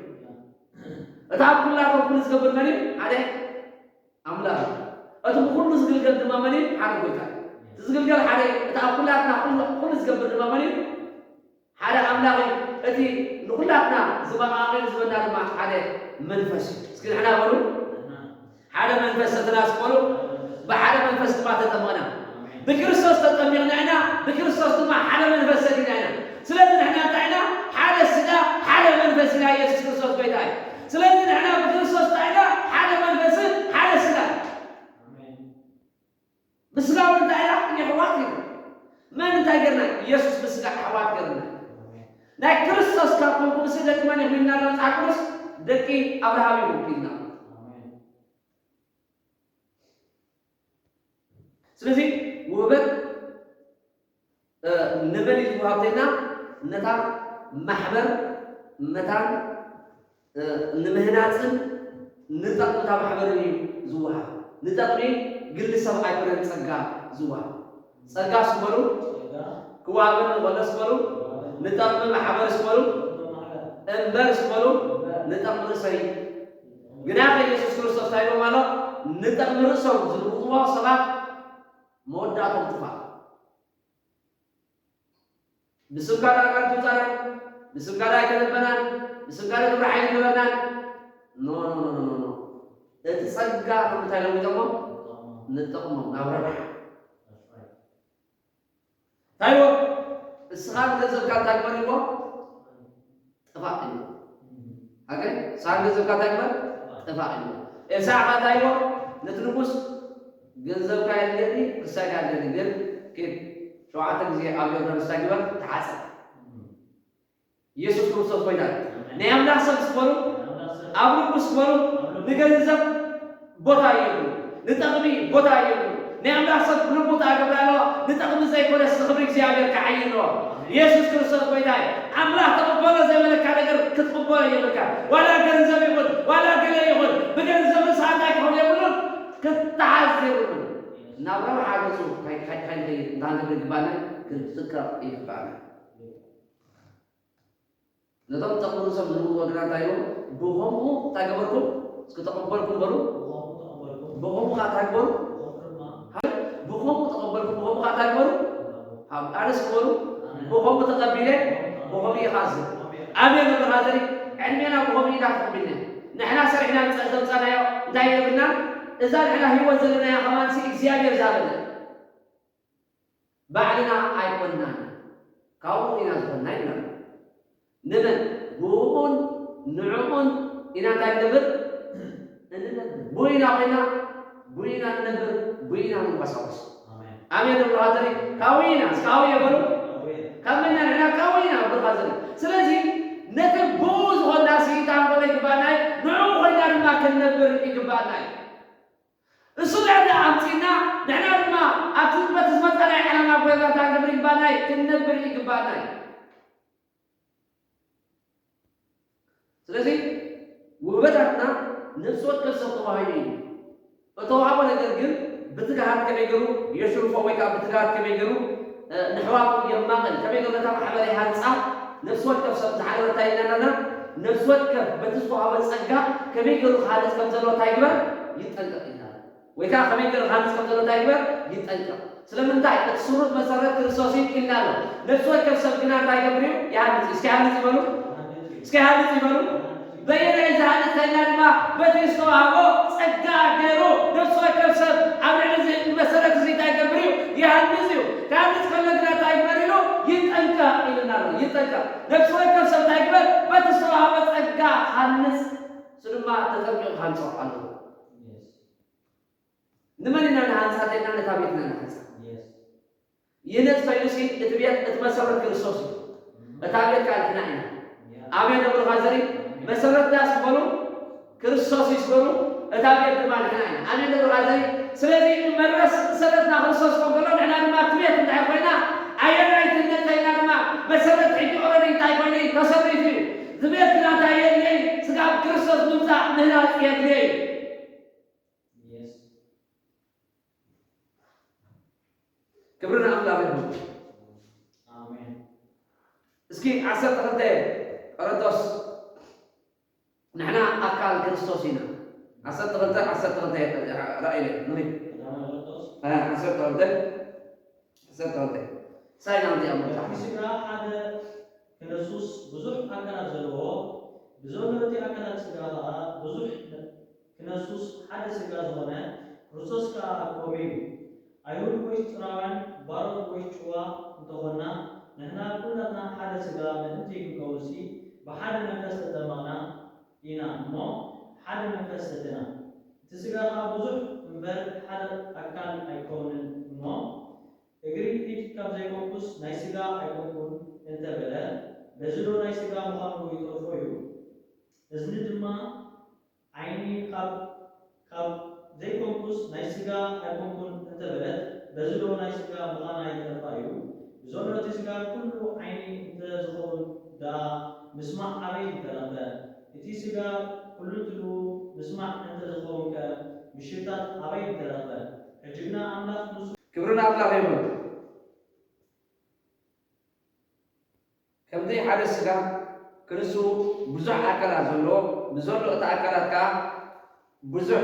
እቲ ኣብ ኩላቶም ኩሉ ዝገብር መን እዩ? ሓደ ኣምላኽ እዩ። እቲ ብኩሉ ዝግልገል ድማ መን እዩ? ሓደ ጎይታ እዩ። እቲ ዝግልገል ሓደ እዩ። እቲ ኣብ ኩላትና ኩሉ ዝገብር ድማ መን እዩ? ሓደ ኣምላኽ እዩ። እቲ ንኹላትና ዝመቓቐል ዝበና ድማ ሓደ መንፈስ እዩ። እስኪ ንሕና በሉ ሓደ መንፈስ ተተናስቆሉ ብሓደ መንፈስ ድማ ተጠመቕና። ብክርስቶስ ተጠሚቕና ኢና፣ ብክርስቶስ ድማ ሓደ መንፈስ ሰዲና ኢና። ስለዚ ንሕና እንታይ ኢና? ሓደ ስጋ ሓደ መንፈስ ኢና። ኢየሱስ ክርስቶስ ጎይታ እዩ። ስለዚ ንሕና ብክርስቶስ እንታይ ኢና? ሓደ መንፈስን ሓደ ስጋ ብስጋ እውን እንታይ ኢና? የሕዋት ኢና። መን እንታይ ገርና? ኢየሱስ ብስጋ ኣሕዋት ገርና። ናይ ክርስቶስ ካብ ኮንኩም ሲ ደቂ መን ኢኹም ኢልና ኣሎ መጽሓፍ ቅዱስ? ደቂ ኣብርሃም ኢኹም ኢልና። ስለዚ ውህበት ንመን እዩ ዝወሃብ ተይልና ነታ ማሕበር መታን ንምህናፅን ንጠቕሚ እታ ማሕበርን እዩ ዝወሃብ። ንጠቕሚ ግሊ ሰብ ኣይኮነን ፀጋ ዝወሃብ። ፀጋ ስበሉ ክወሃበኒ ከሎ ስበሉ ንጠቕሚ ማሕበር ስበሉ እምበር ስበሉ ንጠቕሚ ርእሰይ ግና ኢየሱስ ክርስቶስ እንታይ ኢሎም ኣሎ ንጠቕሚ ርእሶም ዝልውጥዎ ሰባት መወዳእቶም ጥፋእ ብስምካ ዳርጋ ትውፃና ብስምካ ዳ ኣይተነበናን ብስምካ ዳ ግብረ ሓይሊ ገበርናን ኖ ኖ ኖ ኖ ኖ እቲ ፀጋ ንምንታይ ለዊጠሞ ንጠቕሞም ናብ ረብሓ እንታይ ዎ እስኻ ገንዘብካ እንታይ ግበር ይዎ ጥፋእ እዩ ኣገ ሳን ገንዘብካ እንታይ ግበር? ጥፋእ ኢልዎ። ኤልሳዕ ከ እንታይ ኢልዎ? ነቲ ንጉስ፣ ገንዘብካ የድልየኒ፣ ክሳድካ የድልየኒ፣ ግን ኪድ ሸውዓተ ግዜ ኣብ ዮርዳኖስ እንታይ ግበር? ተሓጸብ። ኢየሱስ ክርስቶስ ጎይታ እዩ። ናይ ኣምላኽ ሰብ ስበሩ፣ ኣብ ልቡ ስበሩ፣ ንገንዘብ ቦታ የብሉ፣ ንጠቕሚ ቦታ የብሉ። ናይ ኣምላኽ ሰብ ልቡ እንታይ ክገብር ኣለዎ? ንጠቕሚ ዘይኮነስ ንኽብሪ እግዚኣብሔር ክዓይ ኣለዎ። ኢየሱስ ክርስቶስ ጎይታ እዩ። ኣምላኽ ተቐበሎ ዘይበለካ ነገር ክትቕበሎ የብልካ። ዋላ ገንዘብ ይኹን፣ ዋላ ገለ ይኹን፣ ብገንዘብ ንስኻ እንታይ ክኸውን የብሉን፣ ክትሓዝ የብሉን። ናብ ረብሓ ገጹ ካይ-፣ ካይ-፣ ካይንኸይድ እንታይ ክንገብር ይግባና? ክንጥቀቕ ይግባና። ነቶም ጠቕሙ ሰብ ዝህቡ ወገናት እንታይ ይብሉ? ብኸምኡ እንታይ ገበርኩም? እስኪ ተቐበልኩም በሉ። ብኸምኡ ተቐበልኩም። ብኸምኡ ኸዓ እንታይ ግበሩ? ብኸምኡ ድማ። ሃይ፣ ብኸምኡ ተቐበልኩም፣ ብኸምኡ ኸዓ እንታይ ግበሩ? ሃቡ። ኣነስ ግበሩ። ኣነ። ብኸምኡ ተቐቢለ፣ ብኸምኡ ተቐቢለ። ብኸምኡ ይኻዝን። ኣሜን። ኣሜን። ብራዘሪ፣ ዕድሜና ብኸምኡ ኢና ተቐቢልና። ንሕና ሰሪሕና ምጸ-፣ ዘምጻናዮ እንታይ የብልና? እዛ ንሕና ህይወት ዘለናያ ኸማንሲ እግዚኣብሔር ዝሃበና። ባዕልና ኣይኮንናን፣ ካብኡ ኢና ዝኾንና ይብለና። ንመን? ብኡን ንዕኡን ኢና እንታይ ንነብር? እንነብር። ብኡ ኢና ኮይና፣ ብኡ ኢና ንነብር፣ ብኡ ኢና ንንቀሳቐስ። ኣሜን። ኣሜን። ብራዘሪ፣ ካብኡ ኢና፣ እስኪ ካብኡ እየ በሉ። ካብኡ ኢና። ካብ መን ኢና ንሕና? ካብኡ ኢና፣ ብራዘሪ። ስለዚ ነቲ ብኡ ዝኾንና ስኢታ ክንኮነ ይግባና እዩ፣ ንዕኡ ኮይና ድማ ክንነብር ይግባና እዩ። እሱ ድሕሪ ኣምጺእና፣ ንሕና ድማ ኣብቲ በቲ ዝመጸናዮ ዕላማ ጎይታ እንታይ ክንገብር ይግባና እዩ? ክንነብር ይግባና እዩ። ስለዚ ውህበታትና ነፍሲ ወከፍ ሰብ ተዋሂቡ እዩ። እተዋህቦ ነገር ግን ብትግሃት ከመይ ገይሩ የሽርፎ ወይ ከዓ ብትግሃት ከመይ ገይሩ፣ እ፣ ንሕዋቱ የማቕል፣ ከመይ ገይሩ ነታ ማሕበር ይሃንጻ፣ ነፍሲ ወከፍ ሰብ ዝሓለወ እንታይ ኢልና ኣለና? ነፍሲ ወከፍ በቲ ዝተዋህቦ ጸጋ ከመይ ገይሩ ክሃንጽ ከም ዘለዎ እንታይ ይግበር? ይጠንቀቕ ኢልና። ወይ ከዓ ከመይ ገይሩ ክሃንጽ ከም ዘለዎ እንታይ ይግበር? ይጠንቀቕ። ስለምንታይ? እቲ ስሩት መሰረት ክርስቶስ እዩ ኢልና ኣሎ። ነፍሲ ወከፍ ሰብ ግና እንታይ ይገብር እዩ? ይሃንጽ እዩ። እስኪ ሃንጽ ይበሉ። እስኪ ሃንጽ ይበሉ። በየናይ ዝሃንጽ ተይልና ድማ በቲ ዝተዋህቦ ጸጋ ገይሩ ነፍሲ ወከፍ ሰብ ኣብ ልዕሊ እዚ መሰረት እዚ እንታይ ይገብር እዩ? ይሃንጽ እዩ። ክሃንጽ ከሎ ግና እንታይ ይግበር ኢሉ? ይጠንቀቕ ኢልና ኣሎ። ይጠንቀቕ። ነፍሲ ወከፍ ሰብ እንታይ ይግበር? በቲ ዝተዋህቦ ጸጋ ሃንጽ። እሱ ድማ ተጠንቂቑ ክሃንጾ ኣለዎ። ንመን ኢና ንሃንጻ ተይልና ነታ ቤት ኢና ንሃንጻ። የስ። ይህነጽ ተይሉሲ እቲ ቤት፣ እቲ መሰረት ክርስቶስ እዩ። እታ ቤት ከዓ ንሕና ኢና። ያ። ኣሜን እብሉ ኻዘሪ። መሰረት ዳስ በሉ፣ ክርስቶስ እዩ ዝበሉ፣ እታ ቤት ድማ ንሕና ኢና። ኣሜን እብሉ ኻዘሪ። ስለዚ መረስ-፣ መሰረትና ክርስቶስ ከም ከሎ ንሕና ድማ እቲ ቤት እንታይ ኮይና፣ ኣየናይ ትህነጽ ተይልና ድማ መሰረት ሕጂ ኦረዲ እንታይ ኮይኑ እዩ? ተሰሪቱ እዩ። እቲ ቤት ግና እንታይ የድልየ እዩ? ስጋብ ክርስቶስ ምምጻእ ምህናጽ የድልየ እዩ። የስ። ክብሪ ንኣምላኽ ይኹን። ኣሜን። እስኪ ዓሰርተ ክልተ ቆሮንቶስ፣ ንሕና ኣካል ክርስቶስ ኢና። ዓሰርተ ክልተ፣ ዓሰርተ ክልተ ራእይ ንኺድ። ቀዳማይ ቆሮንቶስ። እ፣ ዓሰርተ ክልተ፣ ዓሰርተ ክልተ። ሳይና እዚኣ መጽሓፍ። እቲ ስጋ ሓደ ክነሱስ ብዙሕ ኣካላት ዘለዎ፣ ብዘሎ እቲ ኣካላት ስጋ ኸኣ ብዙሕ ክነሱስ ሓደ ስጋ ዝኾነ፣ ክርስቶስ ከኣ ከምኡ እዩ። ኣይሁድ ወይስ ጽርውያን፣ ባሮት ወይስ ጭዋ እንተኾንና፣ ንሕና ኩላትና ሓደ ስጋ ምእንቲ ክንከውንሲ፣ ብሓደ መንፈስ ተጠመቕና ኢና እሞ፣ ሓደ መንፈስ ሰተና። እቲ ስጋ ኸኣ ብዙሕ እምበር፣ ሓደ ኣካል ኣይከውንን እሞ፣ እግሪ ኢድ ካብ ዘይኮንኩስ ናይ ስጋ ኣይኮንኩን እንተ በለ፣ በዚ ዶ ናይ ስጋ ምዃኑ ይተርፎ እዩ? እዝኒ ድማ ዓይኒ ካብ፣ ካብ ዘይኮንኩስ ናይ ስጋ ኣይኮንኩን እንተ በለት፣ በዚ ዶ ናይ ስጋ ምዃና ይተርፋ እዩ? ብዘሎ እቲ ስጋ ኩሉ ዓይኒ እንተ ዝኸውን ደኣ፣ ምስማዕ ኣበይ ምተረኽበ? እቲ ስጋ ኩሉ ትሉ ምስማዕ እንተ ዝኸውን ከ፣ ምሽታት ኣበይ ምተረኽበ? ሕጂ ግና ኣምላኽ ምስ ክብሪ ንኣምላኽ ይኹን። ከምቲ ሓደ ስጋ ክንሱ ብዙሕ ኣካላት ዘለዎ፣ ብዘሎ እቲ ኣካላት ከኣ ብዙሕ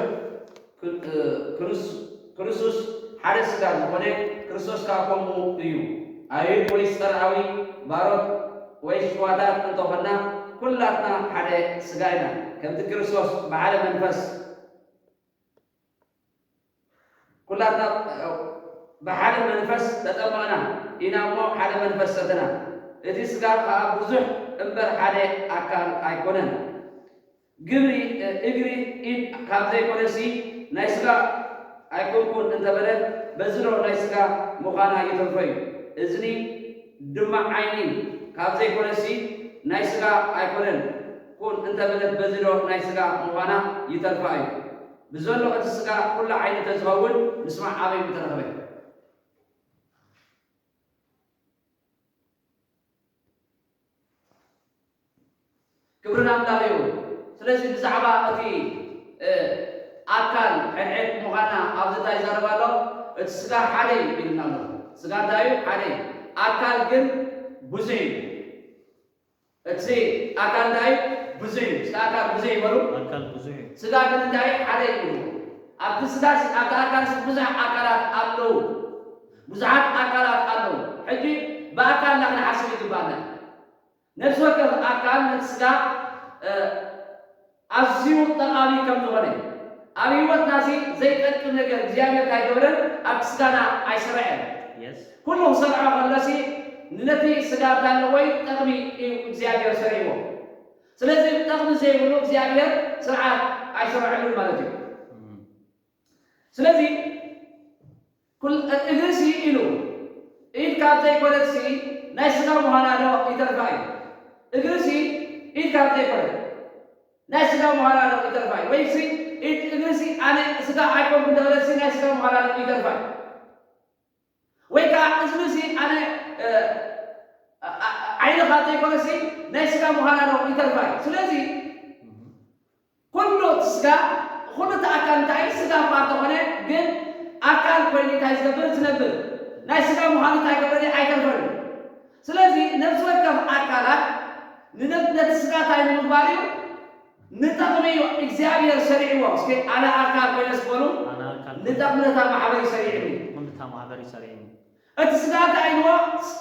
ክ-፣ እ፣ ክንሱ-፣ ክንሱስ ሓደ ስጋ ዝኾነ፣ ክርስቶስ ከኣ ከምኡ እዩ። ኣይሁድ ወይስ ጸርዓዊ፣ ባሮት ወይስ ጭዋታት እንተኾንና፣ ኩላትና ሓደ ስጋ ኢና። ከምቲ ክርስቶስ ብሓደ መንፈስ ኩላትና ብሓደ መንፈስ ተጠመቕና ኢና እሞ ሓደ መንፈስ ሰተና። እቲ ስጋ ከኣ ብዙሕ እምበር ሓደ ኣካል ኣይኮነን። ግብሪ እግሪ ኢድ ካብ ዘይኮነሲ ናይ ስጋ ኣይኮንኩን እንተበለት በዚ ዶ ናይ ስጋ ምዃና ይተርፎ እዩ። እዝኒ ድማ ዓይኒ ካብ ዘይኮነሲ ናይ ስጋ ኣይኮነን ኩን እንተበለት በዚ ዶ ናይ ስጋ ምዃና ይተርፋ እዩ። ብዘሎ እቲ ስጋ ኩሉ ዓይኒ ተዝኸውን ምስማዕ ኣበይ ምተረኸበ? ክብሪ ንኣምላኽ ይኹን። ስለዚ ብዛዕባ እቲ ኣካል ሕድሕድ ምዃንና ኣብዚ እንታይ ይዛረብ ኣሎ? እቲ ስጋ ሓደ እዩ ኢልና ኣሎ። ስጋ እንታይ እዩ? ሓደ እዩ። ኣካል ግን ብዙሕ እዩ። እቲ ኣካል እንታይ እዩ? ብዙሕ እዩ። እስከ ኣካል ብዙሕ ይበሉ። ኣካል ብዙሕ እዩ። ስጋ ግን እንታይ እዩ? ሓደ እዩ። ኣብቲ ስጋ፣ ኣብቲ ኣካል ብዙሕ ኣካላት ኣለዉ። ብዙሓት ኣካላት ኣለዉ። ሕጂ ብኣካልና ክንሓስብ ይግባና። ነፍሲ ወከፍ ኣካል ነቲ ስጋ ኣዝዩ ጠቓሚ ከም ዝኾነ፣ ኣብ ህይወትና እዚ ዘይጠቅም ነገር እግዚኣብሔር እንታይ ገበረን ኣብቲ ስጋና ኣይሰረዐን። ኩሉ ክሰርዖ ከሎሲ ነቲ ስጋ እንታለወይ ጠቕሚ እዩ እግዚኣብሔር ሰሪዕዎ። ስለዚ ጠቕሚ ዘይብሉ እግዚኣብሔር ስርዓት ኣይሰረዐሉን ማለት እዩ። ስለዚ እግርሲ ኢሉ ኢድ ካብ ዘይኮነትሲ ናይ ስጋ ምዃና ዶ ይተርፋ እዩ? እግርሲ ኢድ ካብ ዘይኮነት ናይ ስጋ ምዃና ዶ ይተርፋ እዩ? ወይሲ ኢድ እግርሲ ኣነ ስጋ ኣይኮንኩ እንተበለሲ ናይ ስጋ ምዃና ዶ ይተርፋ እዩ? ወይ ከዓ እዝንሲ ኣነ ዓይኒ ካብ ዘይኮነሲ ናይ ስጋ ምዃና ዶ ይተርፋ እዩ? ስለዚ ኩሉ እቲ ስጋ፣ ኩሉ እቲ ኣካል እንታይ ስጋ እኳ እንተኾነ፣ ግን ኣካል ኮይኑ እንታይ ዝገብር? ዝነብር። ናይ ስጋ ምዃኑ እንታይ ገብረኒ? ኣይተርፈኒ። ስለዚ ነፍሲ ወከፍ ኣካላት ንነፍነት ስጋ እንታይ ንምግባር እዩ? ንጠቕሚ እዩ እግዚኣብሔር ሰሪዕዎ። እስኪ ኣነ ኣካል ኮይነ ስበሉ፣ ኣነ ኣካል ኮይነ ንጠቕሚ ነታ ማሕበር እዩ ሰሪዕኒ። ንጠቕሚ ነታ ማሕበር እዩ ሰሪዕኒ። እቲ ስጋ እንታይ ኢልዎ?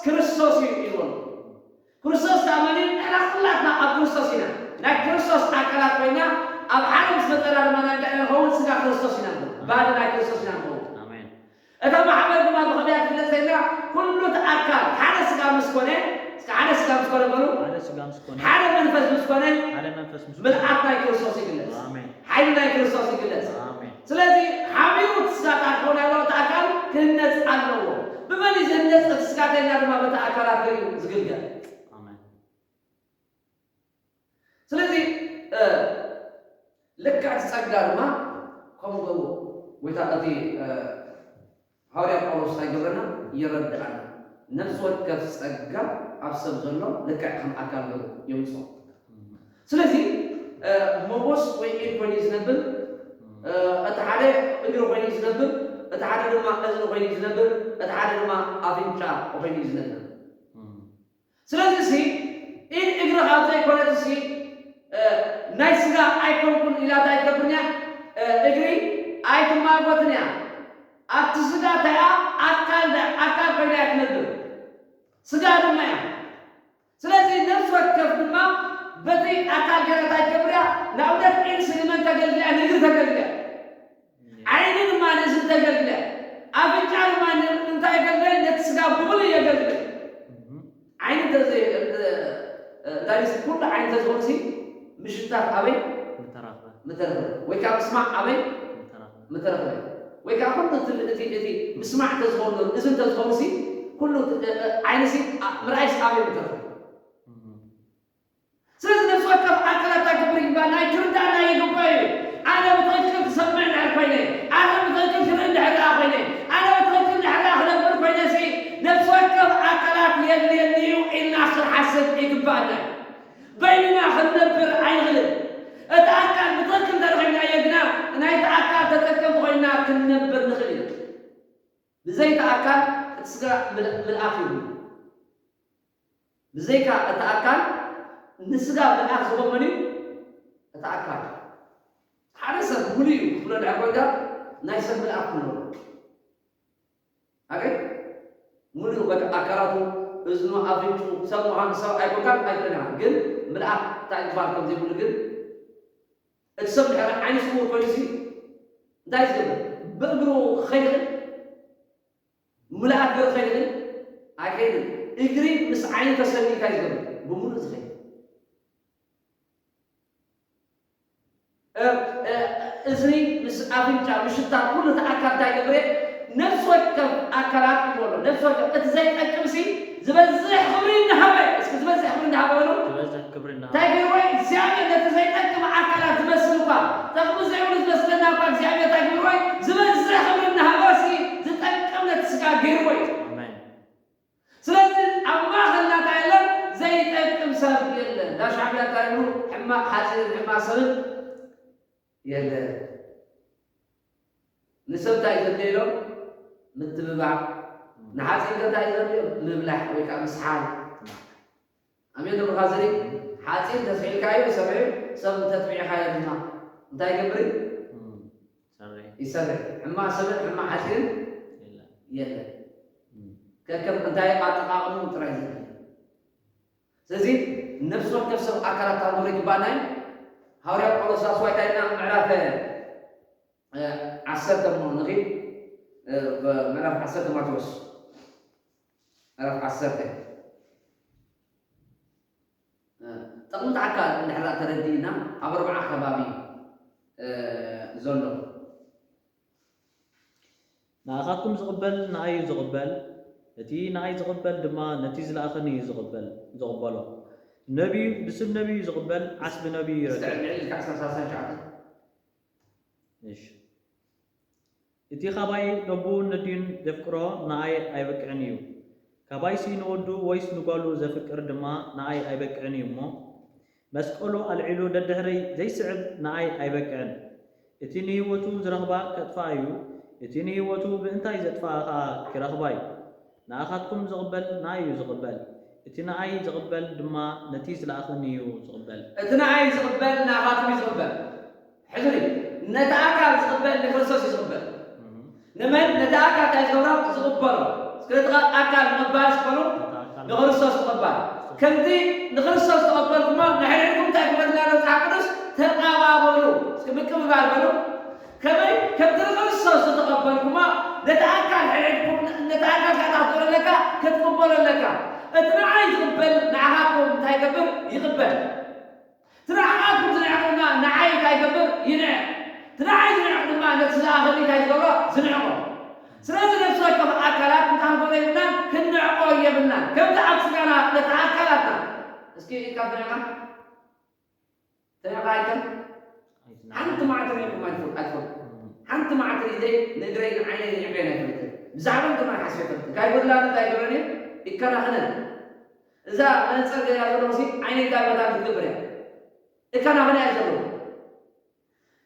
ክርስቶስ እዩ ኢልዎ። ክርስቶስ ከኣ መን እዩ? ንሕና ኩላትና ኣብ ክርስቶስ ኢና። ናይ ክርስቶስ ኣካላት ኮይና ኣብ ሓደ ምስ መጠና ድማ ናይ እንታይ ንኸውን? ስጋ ክርስቶስ ኢና ንኸውን። ባዲ ናይ ክርስቶስ ኢና ንኸውን። ኣሜን። እታ ማሕበር ድማ ብኸመይ እያ ትፍለጥ ተይልና? ኩሉ እቲ ኣካል ሓደ ስጋ ምስ ኮነ፣ እስከ ሓደ ስጋ ምስ ኮነ በሉ። ሓደ ስጋ ምስ ኮነ። ሓደ መንፈስ ምስ ኮነ፣ ሓደ መንፈስ ምስ ኮነ። ምልኣት ናይ ክርስቶስ ይግለጽ። ኣሜን። ሓይሊ ናይ ክርስቶስ ይግለጽ። ኣሜን። ስለዚ ሓቢሩ እቲ ስጋ ክኸውን ኣለዎ፣ እቲ ኣካል ክህነጽ ኣለዎ። ብመን እዩ ዝህነጽ? እቲ ስጋ ተይልና ድማ በቲ ኣካላት እዩ ዝግልገል። ኣሜን። ስለዚ ልክዕ እቲ ጸጋ ድማ ከምኡ ገብሮ። ጎይታ እቲ ሃዋርያ ጳውሎስ እንታይ ገብረና? የረድኣና። ነፍሲ ወከፍ ጸጋ ኣብ ሰብ ዘሎ ልክዕ ከም ኣካል ገይሩ የምጽኦ። ስለዚ ሞጎስ ወይ ኢድ ኮይኑ እዩ ዝነብር፣ እቲ ሓደ እግሪ ኮይኑ እዩ ዝነብር፣ እቲ ሓደ ድማ እዝኒ ኮይኑ እዩ ዝነብር፣ እቲ ሓደ ድማ ኣፍንጫ ኮይኑ እዩ ዝነብር። ስለዚ ሲ ኢድ እግሪ ካብ ዘይኮነት ሲ ናይ ስጋ ኣይኮንኩን ኢላ እንታይ ትገብር እያ? እግሪ ኣይትማጎትን እያ። ኣብቲ ስጋ እንታይ እያ? ኣካል፣ ኣካል ኮይና እያ ትነብር። ስጋ ድማ እያ። ስለዚ ነፍሲ ወከፍ ድማ በቲ ኣካል ገይራ እንታይ ትገብር እያ? ንኣብነት ኢድ ንመን ተገልግል እያ? ንእግሪ ተገልግል እያ። ዓይኒ ድማ ንእዝኒ ተገልግል እያ። ኣፍንጫ ድማ ን-፣ እንታይ የገልግል? ነቲ ስጋ ብምሉእ የገልግል። ዓይኒ እንተዘይ-፣ እንተ-፣ እንታይ ምስ ኩሉ ዓይኒ እንተዝኾንሲ ምሽታት ኣበይ ምተረኽበ። ምተረኽበ? ወይ ከዓ ምስማዕ ኣበይ ምተረኽበ። ምተረኽበ? ወይ ከዓ ኩሉ እቲ፣ እቲ፣ እቲ ምስማዕ እንተዝኸውን፣ እዚ እንተዝኾንሲ ኩሉ እቲ፣ እ-፣ እ-፣ ዓይንሲ ኣ-፣ ምርኣይስ ኣበይ ምተረኽበ? እም። ስለዚ ነፍሲ ወከፍ ኣካላት እንታይ ክገብር ይግባእ? ናይ ክርዳእና ይግባእ እዩ። ኣነ ብትኽክል ክሰምዕ እንድሕር ኮይነ፣ ኣነ ብትኽክል ክርኢ እንድሕር ደኣ ኮይነ፣ ኣነ ብትኽክል እንድሕር ደኣ ክነብር ኮይነ ሲ ነፍሲ ወከፍ ኣካላት የድልየኒ እዩ ኢልና ክንሓስብ ይግባእና እዩ። በይንና ክንነብር ኣይንኽእልን። እቲ ኣካል ብትኽክል እንተረኺብናዮ ግና ናይቲ ኣካል ተጠቀምቲ ኮይንና ክንነብር ንኽእል ኢና። ብዘይ እቲ ኣካል እቲ ስጋ ምል-፣ ምልኣት የብሉን። ብዘይካ እቲ ኣካል ንስጋ ምልኣት ዝህቦ መን እዩ? እቲ ኣካል። ሓደ ሰብ ሙሉእ እዩ ክትብሎ እንድሕር ኮይንካ ናይ ሰብ ምልኣት ክህልዎ። ኣገ ሙሉእ በቃ ኣካላቱ፣ እዝኑ፣ ኣፍንጭኡ፣ ሰብ ምዃኑ ሰብ ኣይኮንካን ኣይኮንካን። ግን ምልኣት እንታይ ክበሃል ከም ዘይብሉ ግን እቲ ሰብ ድሕሪ ዓይኒ ስዉር ኮይኑሲ እንታይ ዝገብር? ብእግሩ ክኸይድ ይኽእል? ምልኣት ገይሩ ክኸይድ ይኽእል? ኣይከይድን። እግሪ ምስ ዓይኒ ተሰንዩ እንታይ ዝገብር? ብምሉእ ዝኸይድ። እ፣ እ፣ እዝኒ ምስ ኣፍንጫ፣ ምሽታ፣ ኩሉ እቲ ኣካል እንታይ ይገብር? ነፍሲ ወከፍ ኣካላት ይብሎ። ነፍሲ ወከፍ እቲ ዘይጠቅምሲ ዝበዝሕ ክብሪ እናሃበ፣ እስኪ ዝበዝሕ ክብሪ እናሃበ በሉ። ዝበዝሕ ክብሪ እናሃበ። እንታይ ገይርዎ? እግዚኣብሔር ነቲ ዘይጠቅም ኣካላት ዝመስል እኳ፣ ጠቕሚ ዘይብሉ ዝመስለና እኳ እግዚኣብሔር እንታይ ገይርዎ? ዝበዝሕ ክብሪ እናሃበ ሲ ዝጠቅም ነቲ ስጋ ገይርዎ እዩ። ኣሜን። ስለዚ ኣብ ማእኸልና እንታይ የለን? ዘይጠቅም ሰብ የለን። እንዳ ሻዕብያ እንታይ ይብሉ? ሕማቕ ሓፂንን ሕማቕ ሰብን የለን። ንሰብ እንታይ እዩ ዘድልዮ ኢሎም? ምትብባዕ። ንሓፂን ከ እንታይ እዩ ዘድልዮ? ምብላሕ ወይ ከዓ ምስሓል። ኣሜን ዶ ብኻዝሪ? ሓፂን ተስሒልካዮ ይሰርሕ እዩ፣ ሰብ እንተትቢዕኻዮ ድማ እንታይ ይገብር እዩ? እም፣ ይሰርሕ። ይሰርሕ። ሕማቕ ሰብን ሕማቕ ሓፂንን የለን። የለን። እም። ከከም እንታይ ኣጠቓቕሙ ጥራይ ዘድልዮ። ስለዚ ነፍሲ ወከፍ ሰብ ኣካላት ታንጎሎ ይግባእና እዩ። ሃዋርያ ጳውሎስ ራሱ ኣይታይና ምዕራፍ፣ እ፣ ዓሰርተ እሞ ንኺድ፣ እ፣ ምዕራፍ ዓሰርተ ማቴዎስ ምዕራፍ ዓሰርተ፣ እ፣ ጠቕሚ እቲ ኣካል እንድሕር ተረዲእና ኣብ ኣርባዓ ከባቢ፣ እ፣ ዘሎ። ንኣኻትኩም ዝቕበል ንኣይ እዩ ዝቕበል፣ እቲ ንኣይ ዝቕበል ድማ ነቲ ዝለኣኸኒ እዩ ዝቕበል፣ ዝቕበሎ። ነቢዩ ብስም ነቢዩ ዝቕበል ዓስቢ ነቢዩ ይረክብ። እስከ ዕልዕል ኢልካ ዓሰርተ ትሽዓተ። እሺ። እቲ ኻባይ ነቡኡን ነዲኡን ዘፍቅሮ ንኣይ ኣይበቅዕን እዩ። ካባይሲ ንወዱ ወይስ ንጓሉ ዘፍቅር ድማ ንኣይ ኣይበቅዕን እዩ እሞ፣ መስቀሉ ኣልዒሉ ደድሕረይ ዘይስዕብ ንኣይ ኣይበቅዕን። እቲ ንህይወቱ ዝረኽባ ከጥፍኣ እዩ፣ እቲ ንህይወቱ ብእንታይ ዘጥፍኣ ኸኣ ኪረኽባ እዩ። ንኣኻትኩም ዝቕበል ንኣይ እዩ ዝቕበል፣ እቲ ንኣይ ዝቕበል ድማ ነቲ ዝለኣኸኒ እዩ ዝቕበል። እቲ ንኣይ ዝቕበል ንኣኻትኩም እዩ ዝቕበል። ሕዙኒ፣ ነቲ ኣካል ዝቕበል ንክርስቶስ እዩ ዝቕበል። እም። ንመን? ነቲ ኣካል እንታይ ዝገብሮ? ዝቕበሎ። እስከ ነቲ ኣካል ምቕባል እስከ በሉ፣ ነቲ ኣካል ንክርስቶስ ምቕባል። ከምቲ ንክርስቶስ ተቐበልኩሞ፣ ንሕድሕድኩም እንታይ ግበሩልና ኣሎ መጽሓፍ ቅዱስ? ተቓባበሉ። እስኪ ምቅብባል በሉ። ከመይ? ከምቲ ንክርስቶስ ዝተቐበልኩሞ፣ ነቲ ኣካል ሕድሕድኩም፣ ነቲ ኣካል ከኣ እንታይ ክትገብሮ ኣለካ? ክትቅበሎ ኣለካ። እቲ ንዓይ ዝቕበል ንዓኻትኩም እንታይ ይገብር? ይቕበል። እቲ ንዓኻትኩም ዝንዕቕ ድማ ንዓይ እንታይ ይገብር? ይንዕቕ። እቲ ንዓይ ዝንዕቕ ድማ ነቲ ዝለኣኸኒ እንታይ ዝገብሮ? ዝንዕቖ። ስለዚ ነፍሲ ወከፍ ኣካላት እንታይ ክንገብሮ የብልናን? ክንንዕቆ የብልናን። ከምቲ ኣብ ስጋና ነቲ ኣካላትና፣ እስኪ ኢድካ ትንዕቓ? ትንዕቓ ኣይከን? ኣይትንዕቕ። ሓንቲ መዓልቲ ርኢኹም ኣይትፈልጡ፣ ኣይትፈልጡ። እም። ሓንቲ መዓልቲ ኢደይ ንእግረይ ንዓይነይ ንዕቐን ኣይፈልጥን። ብዛዕባን ከማን ሓሲበ ኣይፈልጥን። እንታይ ይጎድላኒ፣ እንታይ ይገብረኒ? ይከናኸነን። እዛ መነፀር ገይራ ዘለኹሲ ዓይነይ እንታይ ቦታ ክትገብር እያ? እከናኸነ እያ ዘለኹ።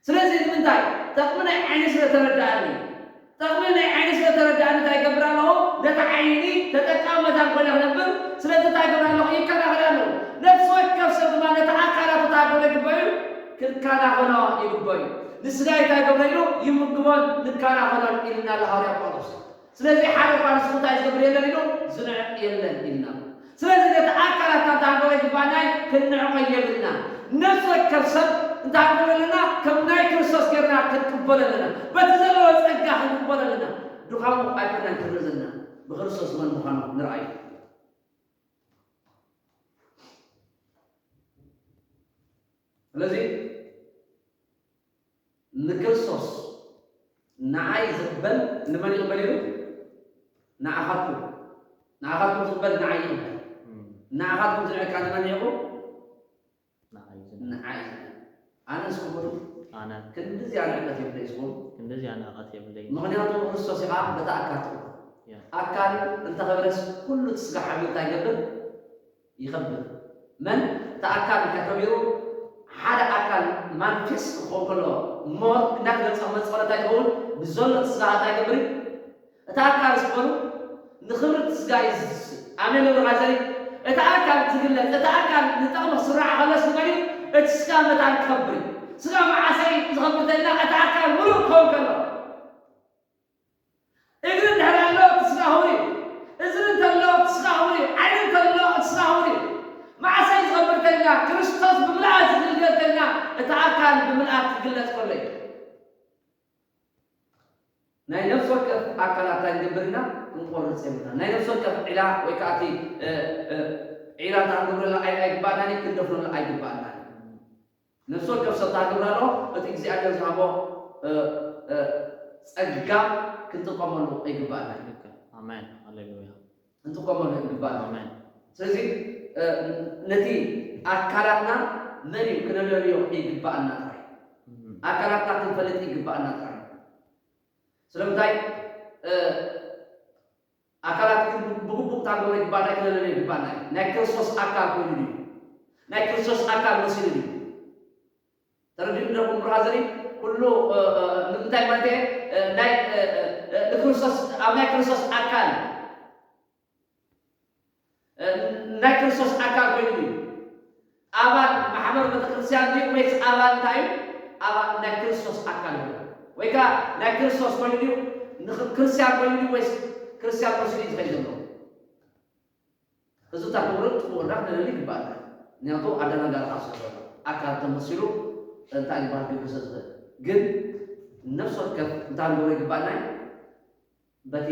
ስለዚ ንምንታይ? ጠቕሚ ናይ ዓይኒ ስለ ተረድኣኒ። ጠቕሚ ናይ ዓይኒ ስለ ተረድኣኒ እንታይ ይገብር ኣለኹ? ነቲ ዓይኒ ተጠቃሚ መታን ኮይነ ክነብር፣ ስለዚ እንታይ ይገብር ኣለኹ? ይከናኸን ኣለኹ። ነፍሲ ወከፍ ሰብ ድማ ነቲ ኣካላቱ እንታይ ክገብሮ ይግበኦ እዩ? ክከናኸኖ ይግበኦ እዩ። ንስጋይ እንታይ ይገብሮ ኢሉ? ይምግቦን ንከናኸኖን ኢሉና ኣሎ ሃዋርያ ጳውሎስ። ስለዚ ሓደ እኳ ንሱ እንታይ ዝገብር የለን ኢሉ ዝንዕቕ የለን ኢልና። ስለዚ ነቲ ኣካላትና እንታይ ክንገብሮ ይግባእና እዩ? ክንንዕቆ የብልና። ነፍሲ ወከፍ ሰብ እንታይ ክንገብሮ ኣለና? ከም ናይ ክርስቶስ ጌርና ክንቅበሎ ኣለና። በቲ ዘለዎ ጸጋ ክንቅበሎ ኣለና። ድኻሙ ኣይኮናን ክንርኢ ዘለና፣ ብክርስቶስ መን ምዃኑ ንርኣዩ። ስለዚ ንክርስቶስ ንዓይ ዝቕበል ንመን ይቕበል ኢሉ? ንዓኻትኩም። ንዓኻትኩም ዝቕበል ንዓይ ይቕበል። እም። ንዓኻትኩም ዝንዕቅ ከኣ ንመን ይንዕቑ? ንዓይ ዝንዕቅ። ንዓይ ዝንዕቅ። ኣነ እስኩም በሉ። ኣነ። ክንድዚኣ ንዕቀት የብለይ እስኩም። ክንድዚኣ ንዕቀት የብለይ። ምኽንያቱ ክርስቶስ ኢኻ በታ ኣካል ትቕበል። ያ። ኣካል እንተኸበረስ ኩሉ እቲ ስጋ ሓቢሩ እንታይ ይገብር? ይኸብር። መን? እቲ ኣካል እንተ ከቢሩ፣ ሓደ ኣካል ማኒፌስት ክኸውን ከሎ፣ እሞ እንዳተገልጸ ክመጽእ ከሎ እንታይ ይኸውን? ብዘሎ እቲ ስጋ እንታይ ይገብር እዩ? እቲ ኣካል እስኪ በሉ፣ ንኽብሪ እቲ ስጋ እዩ ዝስእ። ኣሜን ንብርኻ ዘሪ። እቲ ኣካል ዝግለጽ፣ እቲ ኣካል ንጠቕሚ ክስራዕ ከሎስ ንበል እዩ፣ እቲ ስጋ መታን ክኸብር እዩ። ስጋ መዓሰ እዩ ዝኸብር ተልና፣ እቲ ኣካል ምሉእ ክኸውን ከሎ። እግሪ እንድሕር ኣሎ እቲ ስጋ ህውር እዩ። እዝኒ እንተሎ እቲ ስጋ ህውር እዩ። ዓይኒ እንተሎ እቲ ስጋ ህውር እዩ። መዓሰ እዩ ዝኸብር ተልና፣ ክርስቶስ ብምልኣት ዝግልገል ተልና፣ እቲ ኣካል ብምልኣት ክግለጽ ከሎ እዩ። ናይ ነፍሲ ወከፍ ኣካላት እንታይ ንገብር ኢና? ክንቆርጽ የብልና። ናይ ነፍሲ ወከፍ ዒላ ወይ ከዓ እቲ፣ እ፣ እ፣ ዒላ እንታይ ክንገብረላ ኣይ-፣ ኣይግባእናን እዩ፣ ክንደፍነሉ ኣይግባእናን እዩ። ነፍሲ ወከፍ ሰብ እንታይ ክገብር ኣለዎ? እቲ እግዚኣብሔር ዝሃቦ እ፣ እ፣ ጸጋ ክንጥቀመሉ ይግባኣና። ልክዕ። ኣሜን። ሃሌሉያ። ክንጥቀመሉ ይግባኣና። ኣሜን። ስለዚ እ፣ ነቲ ኣካላትና መን እዩ ክነለልዮ ይግባኣና ጥራይ። እም፣ ኣካላትና ክንፈልጥ ይግባኣና ጥራይ። ስለምንታይ እ፣ ኣካላት ግን ብግቡእ ታንጎሎ ይግባና ክለለለ ይግባና እዩ። ናይ ክርስቶስ ኣካል ኮይኑ ድዩ? ናይ ክርስቶስ ኣካል መሲሉ ድዩ? ተረዲኡ እንደኹም ብርሃ ዘርኢ ኩሉ እ፣ እ፣ ንምንታይ ማለት እየ? እ፣ ናይ እ፣ እ፣ እ፣ ንክርስቶስ ኣብ ናይ ክርስቶስ ኣካል እ፣ ናይ ክርስቶስ ኣካል ኮይኑ ድዩ? ኣባል ማሕበር ቤተክርስትያን ድዩ ወይስ ኣባል እንታይ እዩ? ኣባል ናይ ክርስቶስ ኣካል እዩ። ወይ ከዓ ናይ ክርስቶስ ኮይኑ ድዩ? ንኽ- ክርስትያን ኮይኑ ድዩ ወይስ ክርስትያን መሲሉ እዩ ዝኸይድ ዘሎ? እዚ እታ ክብርን ጥቕሙና ክንርኢ ይግባኣና። ምክንያቱ ኣደናጋሪ ካብ ስለ ዘሎ ኣካል ተመሲሉ እንታይ ዝበሃል ክግብሰ ዝኽእል ግን ነፍሲ ወከፍ እንታይ ንገብሮ ይግባኣና እዩ? በቲ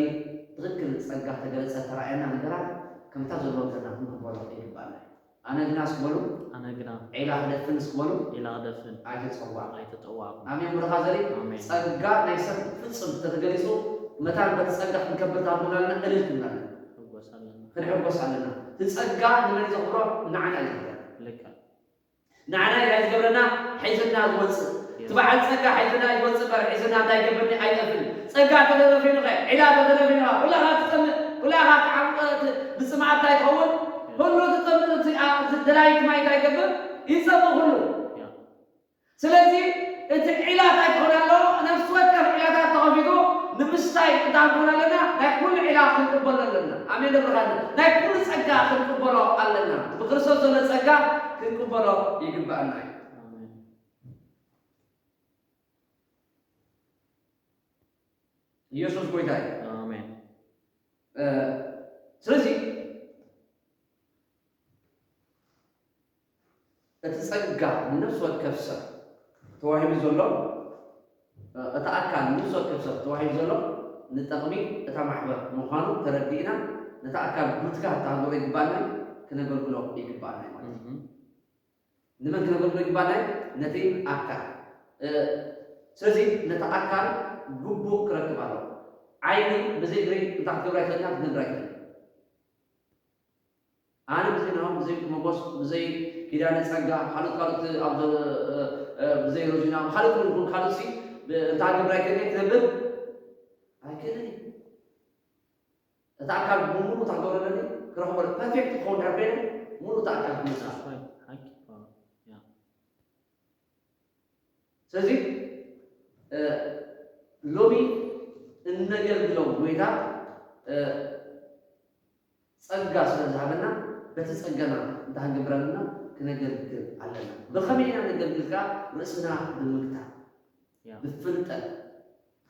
ትኽክል ጸጋ ተገለጸ ተራእየና ነገራት ከምታ ዘለዎ ገርና ክንቅበሎ ይግባኣና እዩ። ኣነ ግና እስክበሉ ኣነ ግና ዒላ ክደፍን እስክበሉ ኢላ ክደፍን ኣይተጸዋዕ ኣይተጠዋዕኩ። ኣሜን ብርኻ ዘሪ ኣሜን። ጸጋ ናይ ሰብ ፍጹም እንተተገሊጹ መታን በቲ ጸጋ ክንከብር ታርሙናልና እልል ክንብላለን ሕጎስ ኣለና። ክንሕጎስ ኣለና። እቲ ጸጋ ንመን ዘኽብሮ ንዓና እዩ ዝኽብረና። ልክዕ። ንዓና እዩ ዝገብረና ሒዝና ዝወፅእ እቲ በዓል ፀጋ ሒዝና ይወፅእ እምበር ሒዝና እንታይ ገብርኒ ኣይጠፍን። ፀጋ ተተረፊኑኸ ዒላ ተተረፊኑኻ ኩላኻ ትጠምእ ኩላኻ ትዓምቀ ብፅምኣት እንታይ ትኸውን ኩሉ ትጠምእ እቲ ደላይት ማይ እንታይ ገብር ይፀምእ ኩሉ። ስለዚ እቲ ዒላ እንታይ ክኸውን ኣለዎ? ነፍሲ ወከፍ ዒላታት ተኸፊቱ ንምስታይ እንታይ ክንከውን ኣለና? ናይ ኩሉ ዒላ ክንቅበሎ ኣለና። ኣሜን ደብርኻኒ ናይ ኩሉ ጸጋ ክንቅበሎ ኣለና። ብክርስቶስ ዘሎ ጸጋ ክንቅበሎ ይግባኣና እዩ። ኣሜን። ኢየሱስ ጎይታ እዩ። ኣሜን። እ፣ ስለዚ እቲ ጸጋ ንነፍሲ ወከፍ ሰብ ተዋሂቡ ዘሎ እ፣ እቲ ኣካል ንነፍሲ ወከፍ ሰብ ተዋሂቡ ዘሎ ንጠቕሚ እታ ማሕበር ምዃኑ ተረዲእና ነቲ ኣካል ብትጋህ ታንጎሎ ይግባና ክነገልግሎ ይግባና እዩ ማለት እዩ። እም፣ ንመን ክነገልግሎ ይግባና ነቲ ኣካል እ፣ ስለዚ ነቲ ኣካል ግቡእ ክረክብ ኣለዎ። ዓይኒ ብዘይ እግሪ እንታይ ክትገብር ኣይትኽእልና ክትነብር ኣይትኽእል። ኣነ ብዘይ ናሆም ብዘይ መጎስ ብዘይ ኪዳነ ጸጋ ካልኦት ካልኦት ኣብ ዘ- እ፣ እ፣ ብዘይ ሮዚና ካልኦት እውን ይኹን ካልኦት ሲ ብ- እንታይ ክገብር ኣይክእልን እየ ክነብር ኣይክእልን እየ። እቲ ኣካል ብምሉእ እንታይ ክገብር ኣለኒ ክረኽቦ ፐርፌክት ክኸውን ድሕር ኮይነ ምሉእ እቲ ኣካል ክመጽእ ኣለዎ። ሓቂ፣ ሓቂ። ያ። ስለዚ እ፣ ሎሚ እነገልግሎም ጎይታ እ፣ ጸጋ ስለ ዝሃበና በቲ ጸጋና እንታይ ክንገብር ኣለና ክነገልግል ኣለና። ብኸመይ ኢና ነገልግል ከዓ ርእስና ብምግታእ ያ። ብፍልጠት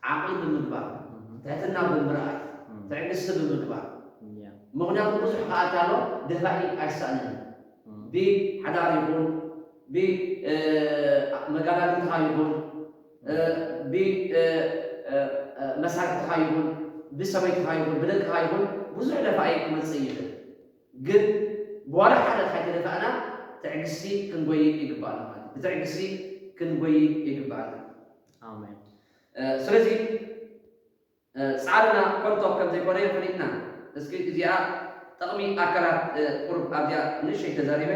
ዓቕሊ ብምግባር እም፣ ትሕትና ብምርኣይ እም፣ ትዕግስቲ ብምግባር ያ። ምኽንያቱ ብዙሕ ከኣቲ ኣሎ ደፋኢ ኣይሳእንን እም፣ ብሓዳር ይኹን ብመጋዳድልትኻ ይኹን ብመሳርሕትኻ ይኹን ብሰበይትኻ ይኹን ብደቅኻ ይኹን ብዙሕ ደፋኢ ክመፅእ ይኽእል። ግን ብዋላ ሓደ ካይተደፋእና ትዕግስቲ ክንጎይ ይግባኣና ማለት እዩ። ብትዕግስቲ ክንጎይ ይግባኣና። ኣሜን። ስለዚ ፃዕርና ከንቶ ከም ዘይኮነ ፈሊጥና። እስኪ እዚኣ ጠቕሚ ኣካላት ቁሩብ ኣብዚኣ ንእሽተይ ተዛሪበ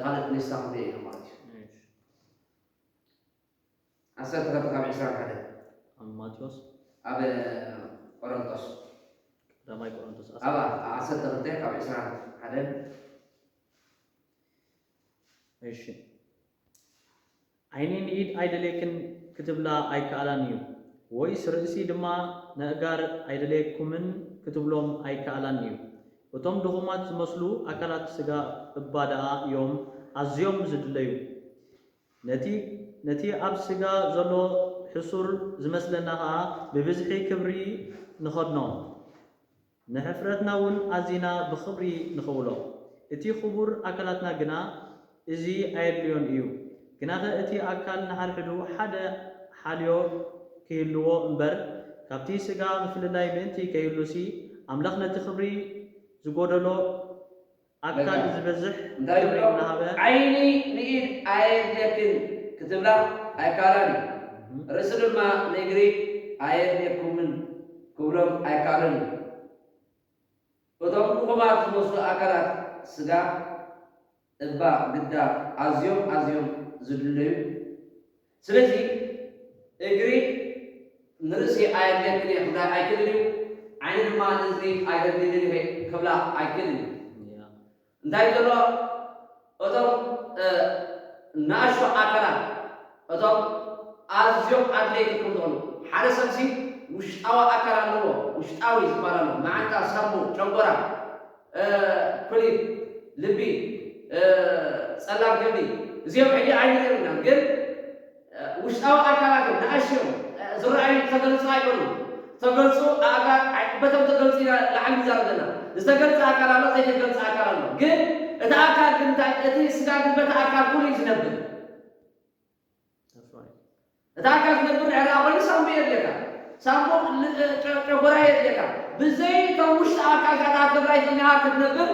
ካልእ ንሳ ክንሪኦ ኢና ማለት እዩ። እሺ። ዓሰርተ ክልተ ካብ ዕስራን ሓደን ኣብ ማቴዎስ ኣብ ቆሮንቶስ ቀዳማይ ቆሮንቶስ ኣብ ዓሰርተ ክልተ ካብ ዕስራን ሓደን እሺ። ዓይኒ ንኢድ ኣይደልየክን ክትብላ ኣይከኣላን እዩ፣ ወይስ ርእሲ ድማ ነእጋር ኣይደልየኩምን ክትብሎም ኣይከኣላን እዩ። እቶም ድኹማት ዝመስሉ ኣካላት ስጋ እባ ደኣ እዮም ኣዝዮም ዝድለዩ። ነቲ ነቲ ኣብ ስጋ ዘሎ ሕሱር ዝመስለና ኸኣ ብብዝሒ ክብሪ ንኸድኖ። ንሕፍረትና እውን ኣዚና ብኽብሪ ንኸውሎ። እቲ ኽቡር ኣካላትና ግና እዚ ኣየድልዮን እዩ። ግናኸ እቲ ኣካል ንሓድሕዱ ሓደ ሓልዮ ክህልዎ እምበር፣ ካብቲ ስጋ ምፍልላይ ምእንቲ ከይህሉሲ፣ ኣምላኽ ነቲ ኽብሪ ዝጎደሎ ኣካል ዝበዝሕ እንታይ ይብሎ? እናሃበ ዓይኒ ንኢድ ኣየድልየክን ክትብላ ኣይከኣላን እዩ። ርእሲ ድማ ንእግሪ ኣየድልየኩምን ክብሎም ኣይከኣልን እዩ። እቶም ድኹማት ዝመስሉ ኣካላት ስጋ እባ ግዳ ኣዝዮም ኣዝዮም ዝድለዩ። ስለዚ እግሪ ንርእሲ ኣየድልየክን እየ ክብላ ኣይክእልን እዩ። ዓይኒ ድማ ንእዝኒ ኣየድልየንን እየ ክብላ ኣይክእልን እዩ። እንታይ ዘሎ እቶም ናእሽቶ ኣካላት እቶም ኣዝዮም ኣድለይቲ ከም ዝኾኑ ሓደ ሰብሲ ውሽጣዊ ኣካል ኣለዎ። ውሽጣዊ ዝበሃል ኣሎ። መዓንጣ፣ ሳንቡእ፣ ጨጎራ፣ ኩሊት፣ ልቢ፣ ጸላም ከብዲ፣ እዚኦም ሕጂ ኣይንርእዮም ኢና። ግን ውሽጣዊ ኣካላት እዮም፣ ንኣሽቱ እዮም። ዝረኣዩ ዝተገልጹ ኣይኮኑን። ዝተገልጹ ኣእጋር፣ ኣይ- በቶም ተገልጹ ኢና ላዕሊ ንዛረብ ዘለና። ዝተገልጸ ኣካል ኣሎ፣ ዘይተገልጸ ኣካል ኣሎ። ግን እቲ ኣካል ግን እንታይ? እቲ ስጋ ግን በቲ ኣካል ኩሉ እዩ ዝነብር። እቲ ኣካል ክነብር ድሕሪ ደኣ ኮይኑ ሳንቡእ የድልየካ። ሳንቡእ ል- ጨ- ጨጎራ የድልየካ። ብዘይ እቶም ውሽጢ ኣካልካ ተኣከብ ኣይትኽእልን ኢኻ ክትነብር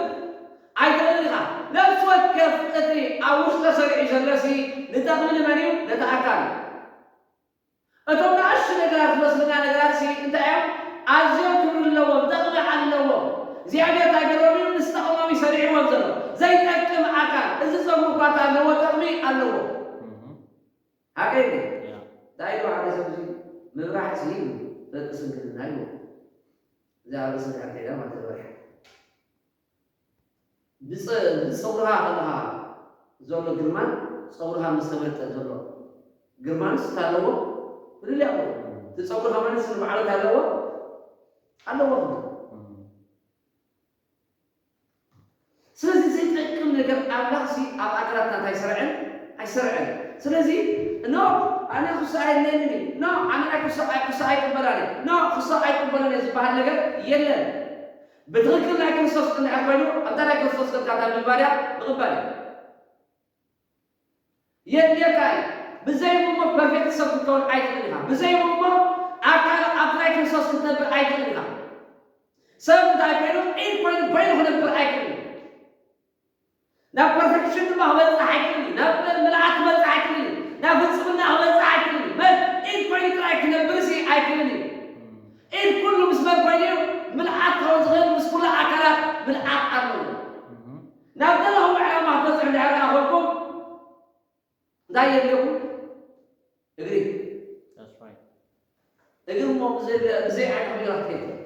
ኣይትኽእልን ኢኻ። ነፍሲ ወከፍ እቲ ኣብ ውሽጢ ተሰሪዑ ዘሎሲ ንጠቕሚ ንመን እዩ? ነቲ ኣካል እዩ። እቶም ንኣሽቱ ነገራት ዝመስሉና ነገራት ሲ እንታይ እዮም? ኣዝዮም ክብሪ ኣለዎም፣ ጠቕሚ ኣለዎም። እግዚኣብሔር እንታይ ገይሮም እዮም? ምስ ጠቕሞም እዩ ሰሪዕዎም ዘሎ። ዘይጠቅም ኣካል እዚ ጸጉሪ እኳ እንተ ኣለዎ ጠቕሚ ኣለዎ። ሓቀይ እንታይ ኢሉ ሓደ ሰብ እዚ ምብራሕሲ ደቂ ስንክልና እዩ። እዛ ርእሲ ድሕር ከይዳ ማለት ተበርሐ ብፀጉርኻ ከለኻ ዘሎ ግርማን ፀጉርኻ ምስ ተመልጠ ዘሎ ግርማንስ እንታይ ኣለዎ? ፍልልይ ኣለዎ። እቲ ፀጉርኻ ማለት ንባዕሉ እንታይ ኣለዎ? ኣለዎ ክብል ስለዚ ዘይጠቅም ነገር ኣምላኽሲ ኣብ ኣካላትና እንታይ ይሰርዐን ኣይሰርዐን። ስለዚ ኖ ኣነ ክሶ ኣየድልየንን እዩ። ኖ ኣነ ናይ ክሶ ኣይ- ክሶ ኣይቅበላን እየ። ኖ ክሶ ኣይቅበሎን እየ ዝበሃል ነገር የለን። ብትኽክል ናይ ክርስቶስ እንድሕር ኮይኑ ኣብታ ናይ ክርስቶስ ገብታ እታ ምግባር እያ ምቕባል እዩ። የድልየካ እዩ። ብዘይ እሞ ፐርፌክት ሰብ ክትከውን ኣይትኽእል ኢኻ። ብዘይ እሞ ኣካል ኣብ ናይ ክርስቶስ ክትነብር ኣይትኽእል ኢኻ። ሰብ እንታይ ኮይኑ ዒድ ኮይኑ በይኑ ክነብር ኣይክእልን። ናብ ፐርፌክሽን ድማ ክበፅሕ ኣይክእልን እዩ። ናብ ምልኣት ክበፅሕ ኣይክእልን እዩ። ናብ ፍፅምና ክበፅሕ ኣይክእልን እዩ። መን ዒድ ኮይኑ ጥራይ ክነብርሲ ኣይክእልን እዩ። ዒድ ኩሉ ምስ መን ኮይኑ እዩ ምልኣት ክኸውን ዝኽእል? ምስ ኩሉ ኣካላት ምልኣት ኣለዎ። ናብ ዘለኹም ዕላማ ክትበፅሑ እንድሕር ደኣ ኮንኩም እንታይ የድልየኩም? እግሪ። That's right. እግሪ እሞ ብዘይ ብዘይ ዓይኒ ከቢራ ክትከይድ ትኽእል።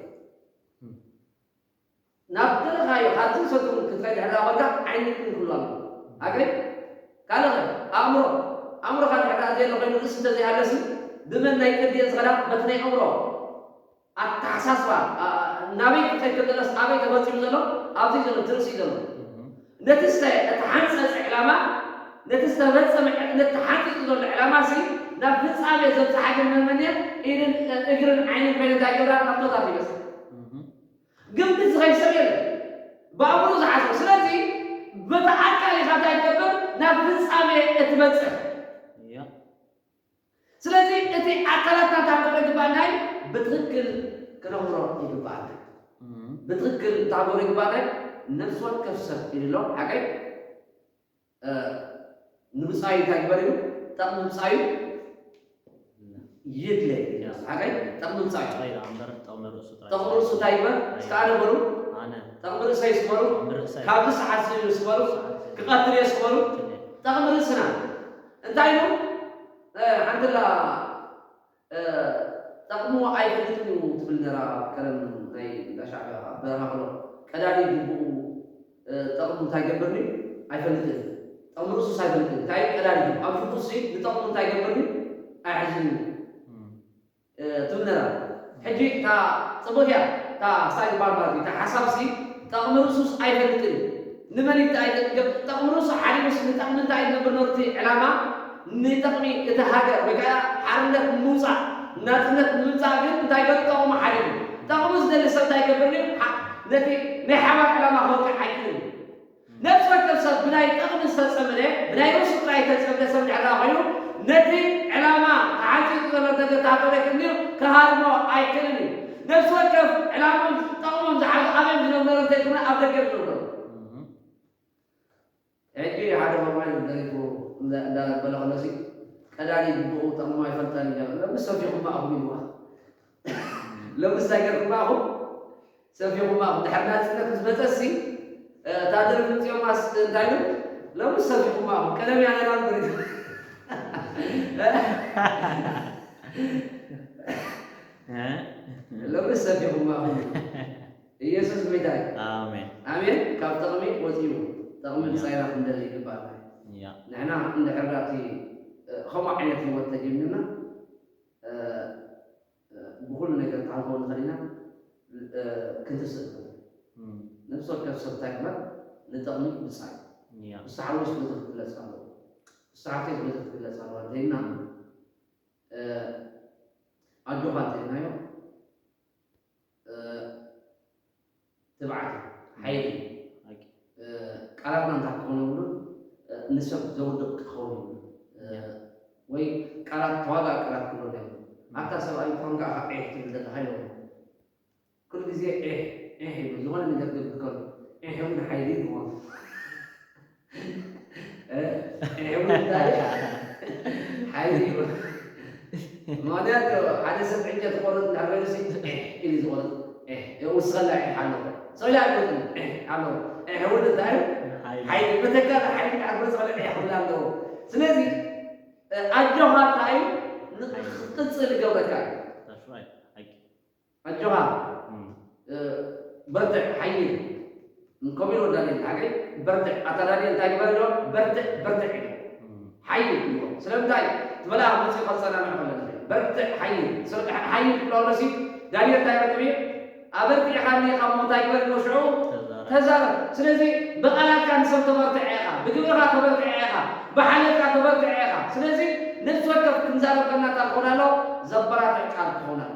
ናብ ደለኻዮ ካብዚ ሰቱን ክትኸይድ ድሕር ዳ ኮይንካ ዓይኒ ግን ክህሉ ኣለዎ። ኣግሪ ካልእ ኸ ኣእምሮ ኣእምሮኻ ድሕር ዳ ዘየለ ኮይኑ ርእሲ እንተዘይሃለሲ ብመን ናይ ቅድየ ዝኸዳ በቲ ናይ ኣእምሮ ኣተሓሳስባ ኣ- ናበይ ክኸይድ ከለስ ኣበይ ተፈፂሙ ዘሎ ኣብዚ ዘሎ ትርእሲ ዘሎ ነቲ ስተ እቲ ሓንፀፂ ዕላማ ነቲ ዝተፈፀመ ዕ- ነቲ ተሓንፂፁ ዘሎ ዕላማ ሲ ናብ ፍፃሜ ዘብፅሓ ግን መመንየ ኢድን እግርን ዓይንን ኮይነ እንታይ ገብራ ናብቶታት ይበፅሕ ግምት ዝኸይድ ሰብ የለን ብኣእምሮ ዝሓስብ ስለዚ በቲ ኣካል ኢኻ እንታይ ትገብር ናብ ፍፃሜ እትበፅሕ Yeah. ስለዚ እቲ ኣካላትና ታንበበ ግባእናይ ብትክክል ክነኽብሮ ይግባእና ብትክክል ታንበበ ግባእናይ ነፍሲ ወከፍ ሰብ ኢሉ ኣሎ ሓቀይ ንምፃዩ እንታይ ግበር እዩ ጠቕሚ ምፃዩ ይድለ ሓቀይ ጠቕሚ ምፃዩ ጥራይ ደኣ እምበር ጠቕሚ ርእሱ ጥራይ ጠቕሚ ርእሱ እንታይ ግበር እስከ ኣነ በሉ ኣነ ጠቕሚ ርእሰይ ስበሩ ጠቕሚ ርእሰይ ካብዚ ሰዓት ስበሩ ክቐትል እየ ስበሩ ጠቕሚ ርእስና እንታይ ኢሉ ሓንትላ ጠቕሙ ኣይፈልጥን እዩ ትብል ነራ ቀደም ናይ እንዳሻዕብያ ኣብ በረኻ ከሎ ቀዳዲ ግቡኡ ጠቕሙ እንታይ ገብርኒ ኣይፈልጥን ጠቕሙ ርእሱስ ኣይፈልጥን እንታይ ቀዳዲ ግቡ ኣብ ሽጉሲ ንጠቕሙ እንታይ ገብርኒ ኣይሕዝን እዩ ትብል ነራ ሕጂ እታ ፅቡቅ እያ እታ ስታይ ዝበሃል ማለት እዩ እታ ሓሳብ ሲ ጠቕሚ ርእሱስ ኣይፈልጥን እዩ ንመን እዩ እንታይ ጠቕሚ ርእሱ ሓዲጉስ ንጠቕሚ እንታይ ዝነብር ኖርቲ ዕላማ ንጠቕሚ እቲ ሃገር ወይ ከዓ ሓርነት ንምውፃእ ናፅነት ንምምፃእ ግን እንታይ ገሩ ጠቕሙ ሓዲጉ ጠቕሚ ዝደሊ ሰብ እንታይ ገብር እዩ ነቲ ናይ ሓባር ዕላማ ክወቅዕ ኣይክልን እዩ ነፍሲ ወከፍ ሰብ ብናይ ጠቕሚ ዝተፀምደ ብናይ ርእሱ ጥራይ ዝተፀምደ ሰብ ድሕር ኮይኑ ነቲ ዕላማ ተሓንፂፁ ዘሎ ነገር ተሃገረ ክንድዩ ክሃርሞ ኣይክእልን እዩ ነፍሲ ወከፍ ዕላሞም ጠቕሞም ዝሓዙ ኣበዮም ዝነብሩ እንተይኮነ ኣብ ደገ ዝነብሩ ሕጂ ሓደ መማይ ደሪፉ እንዳ- እንዳበለ ከሎሲ ቀዳሊ ግቡኡ ጠቕሞ ኣይፈልጠን እዩ። ለምስ ሰፊኹም ማእኹም ኢልዋ። ለምስ እንታይ ገርኩም ማእኹም? ሰፊኹም ማእኹም። ድሕር ናጽነት ምስ መጸሲ እታ ደርፊ ጽዮማስ እንታይ ኢሉ? ለምስ ሰፊኹም ማእኹም። ቀደም ያለ ናም ደሪፉ። ለምስ ሰፊኹም ማእኹም። ኢየሱስ ጎይታ እዩ። ኣሜን። ኣሜን። ካብ ጥቕሚ ወፂኡ ጥቕሚ ምሳይና ክንደሊ ይግባእ። ያ ንሕና እንድሕር ዳቲ ከምኡ ዓይነት ህይወት ተጀሚርና ብኩሉ ነገር ክንከውን ንኽእል ኢና። ክንትስእ ንኽእል። ነብሲ ወከፍ ሰብ እንታይ ግበር? ንጥቕሚ ምፃይ። ያ ንስሓ ሓወስ በዚ ክትግለፅ ኣለዎ። ንስሓ ሓፍተይ በዚ ክትግለፅ ኣለዋ እንተኢልና ኣጆኻ እንተኢልናዮ ትብዓት ሓይሊ እዩ። ቃላትና እንታይ ክኸውን የብሉን። ንሰብ ዘውድቕ ክኸውን የብሉን። ወይ ቃላት ተዋጋእ ቃላት ክብሎ የብሉን። ኣታ ሰብኣይ እንኳን ከዓ ዒሕ ትብል ዘለካ ይለዎ። ኩሉ ግዜ ዒሕ ዒሕ ይብል። ዝኾነ ነገር ክብል ከሎ ዒሕ እውን ሓይሊ ይብልዎ። ዒሕ እውን እንታይ ሓይሊ ይብልዎ። ምክንያቱ ሓደ ሰብ ዕንጨት ክቆርጥ እንዳበሉ ሲ ዒሕ ኢሉ ዝቆርጥ ዒሕ ውስኸላ ዒሕ ኣለዎ። ሰው ኢላ ኣይቆርጥን ዒሕ ኣለዎ። ዒሕ እውን እንታይ ሓይሊ ብተካለ ሓይሊ እንዳበሉ ዒሕ ክብል ኣለዎ። ስለዚ ኣጆኻ እንታይ እዩ ንክትቅፅል ይገብረካ እዩ። ኣጆኻ በርትዕ ሓይል ከምኡ ኢልዎ ዳንኤል ሓገይ በርትዕ ኣታ ዳንኤል እንታይ ግበር ኢልዎ በርትዕ በርትዕ ኢልዎ ሓይል ኢልዎ ስለምንታይ እቲ መልኣኽ መፅኡ ካብ ፀናንዖ ከሎ በርትዕ ሓይል ሓይል ክብሎ ከሎ ሲ ዳንኤል እንታይ ረክብ እዩ ኣበርቲዕኻኒ ካብ ሞት እንታይ ግበር ኢልዎ ሽዑ ተዛረብ ስለዚ ብቓላትካ ንሰብ ተበርትዕ ኢኻ ብግብርኻ ተበርትዕ ኢኻ ብሓይልካ ተበርትዕ ኢኻ ስለዚ ነፍሲ ወከፍ ክንዛረብ ከለና እንታይ ክኾን ኣለዎ ዘበራትዕ ቃል ክኾን ኣለዎ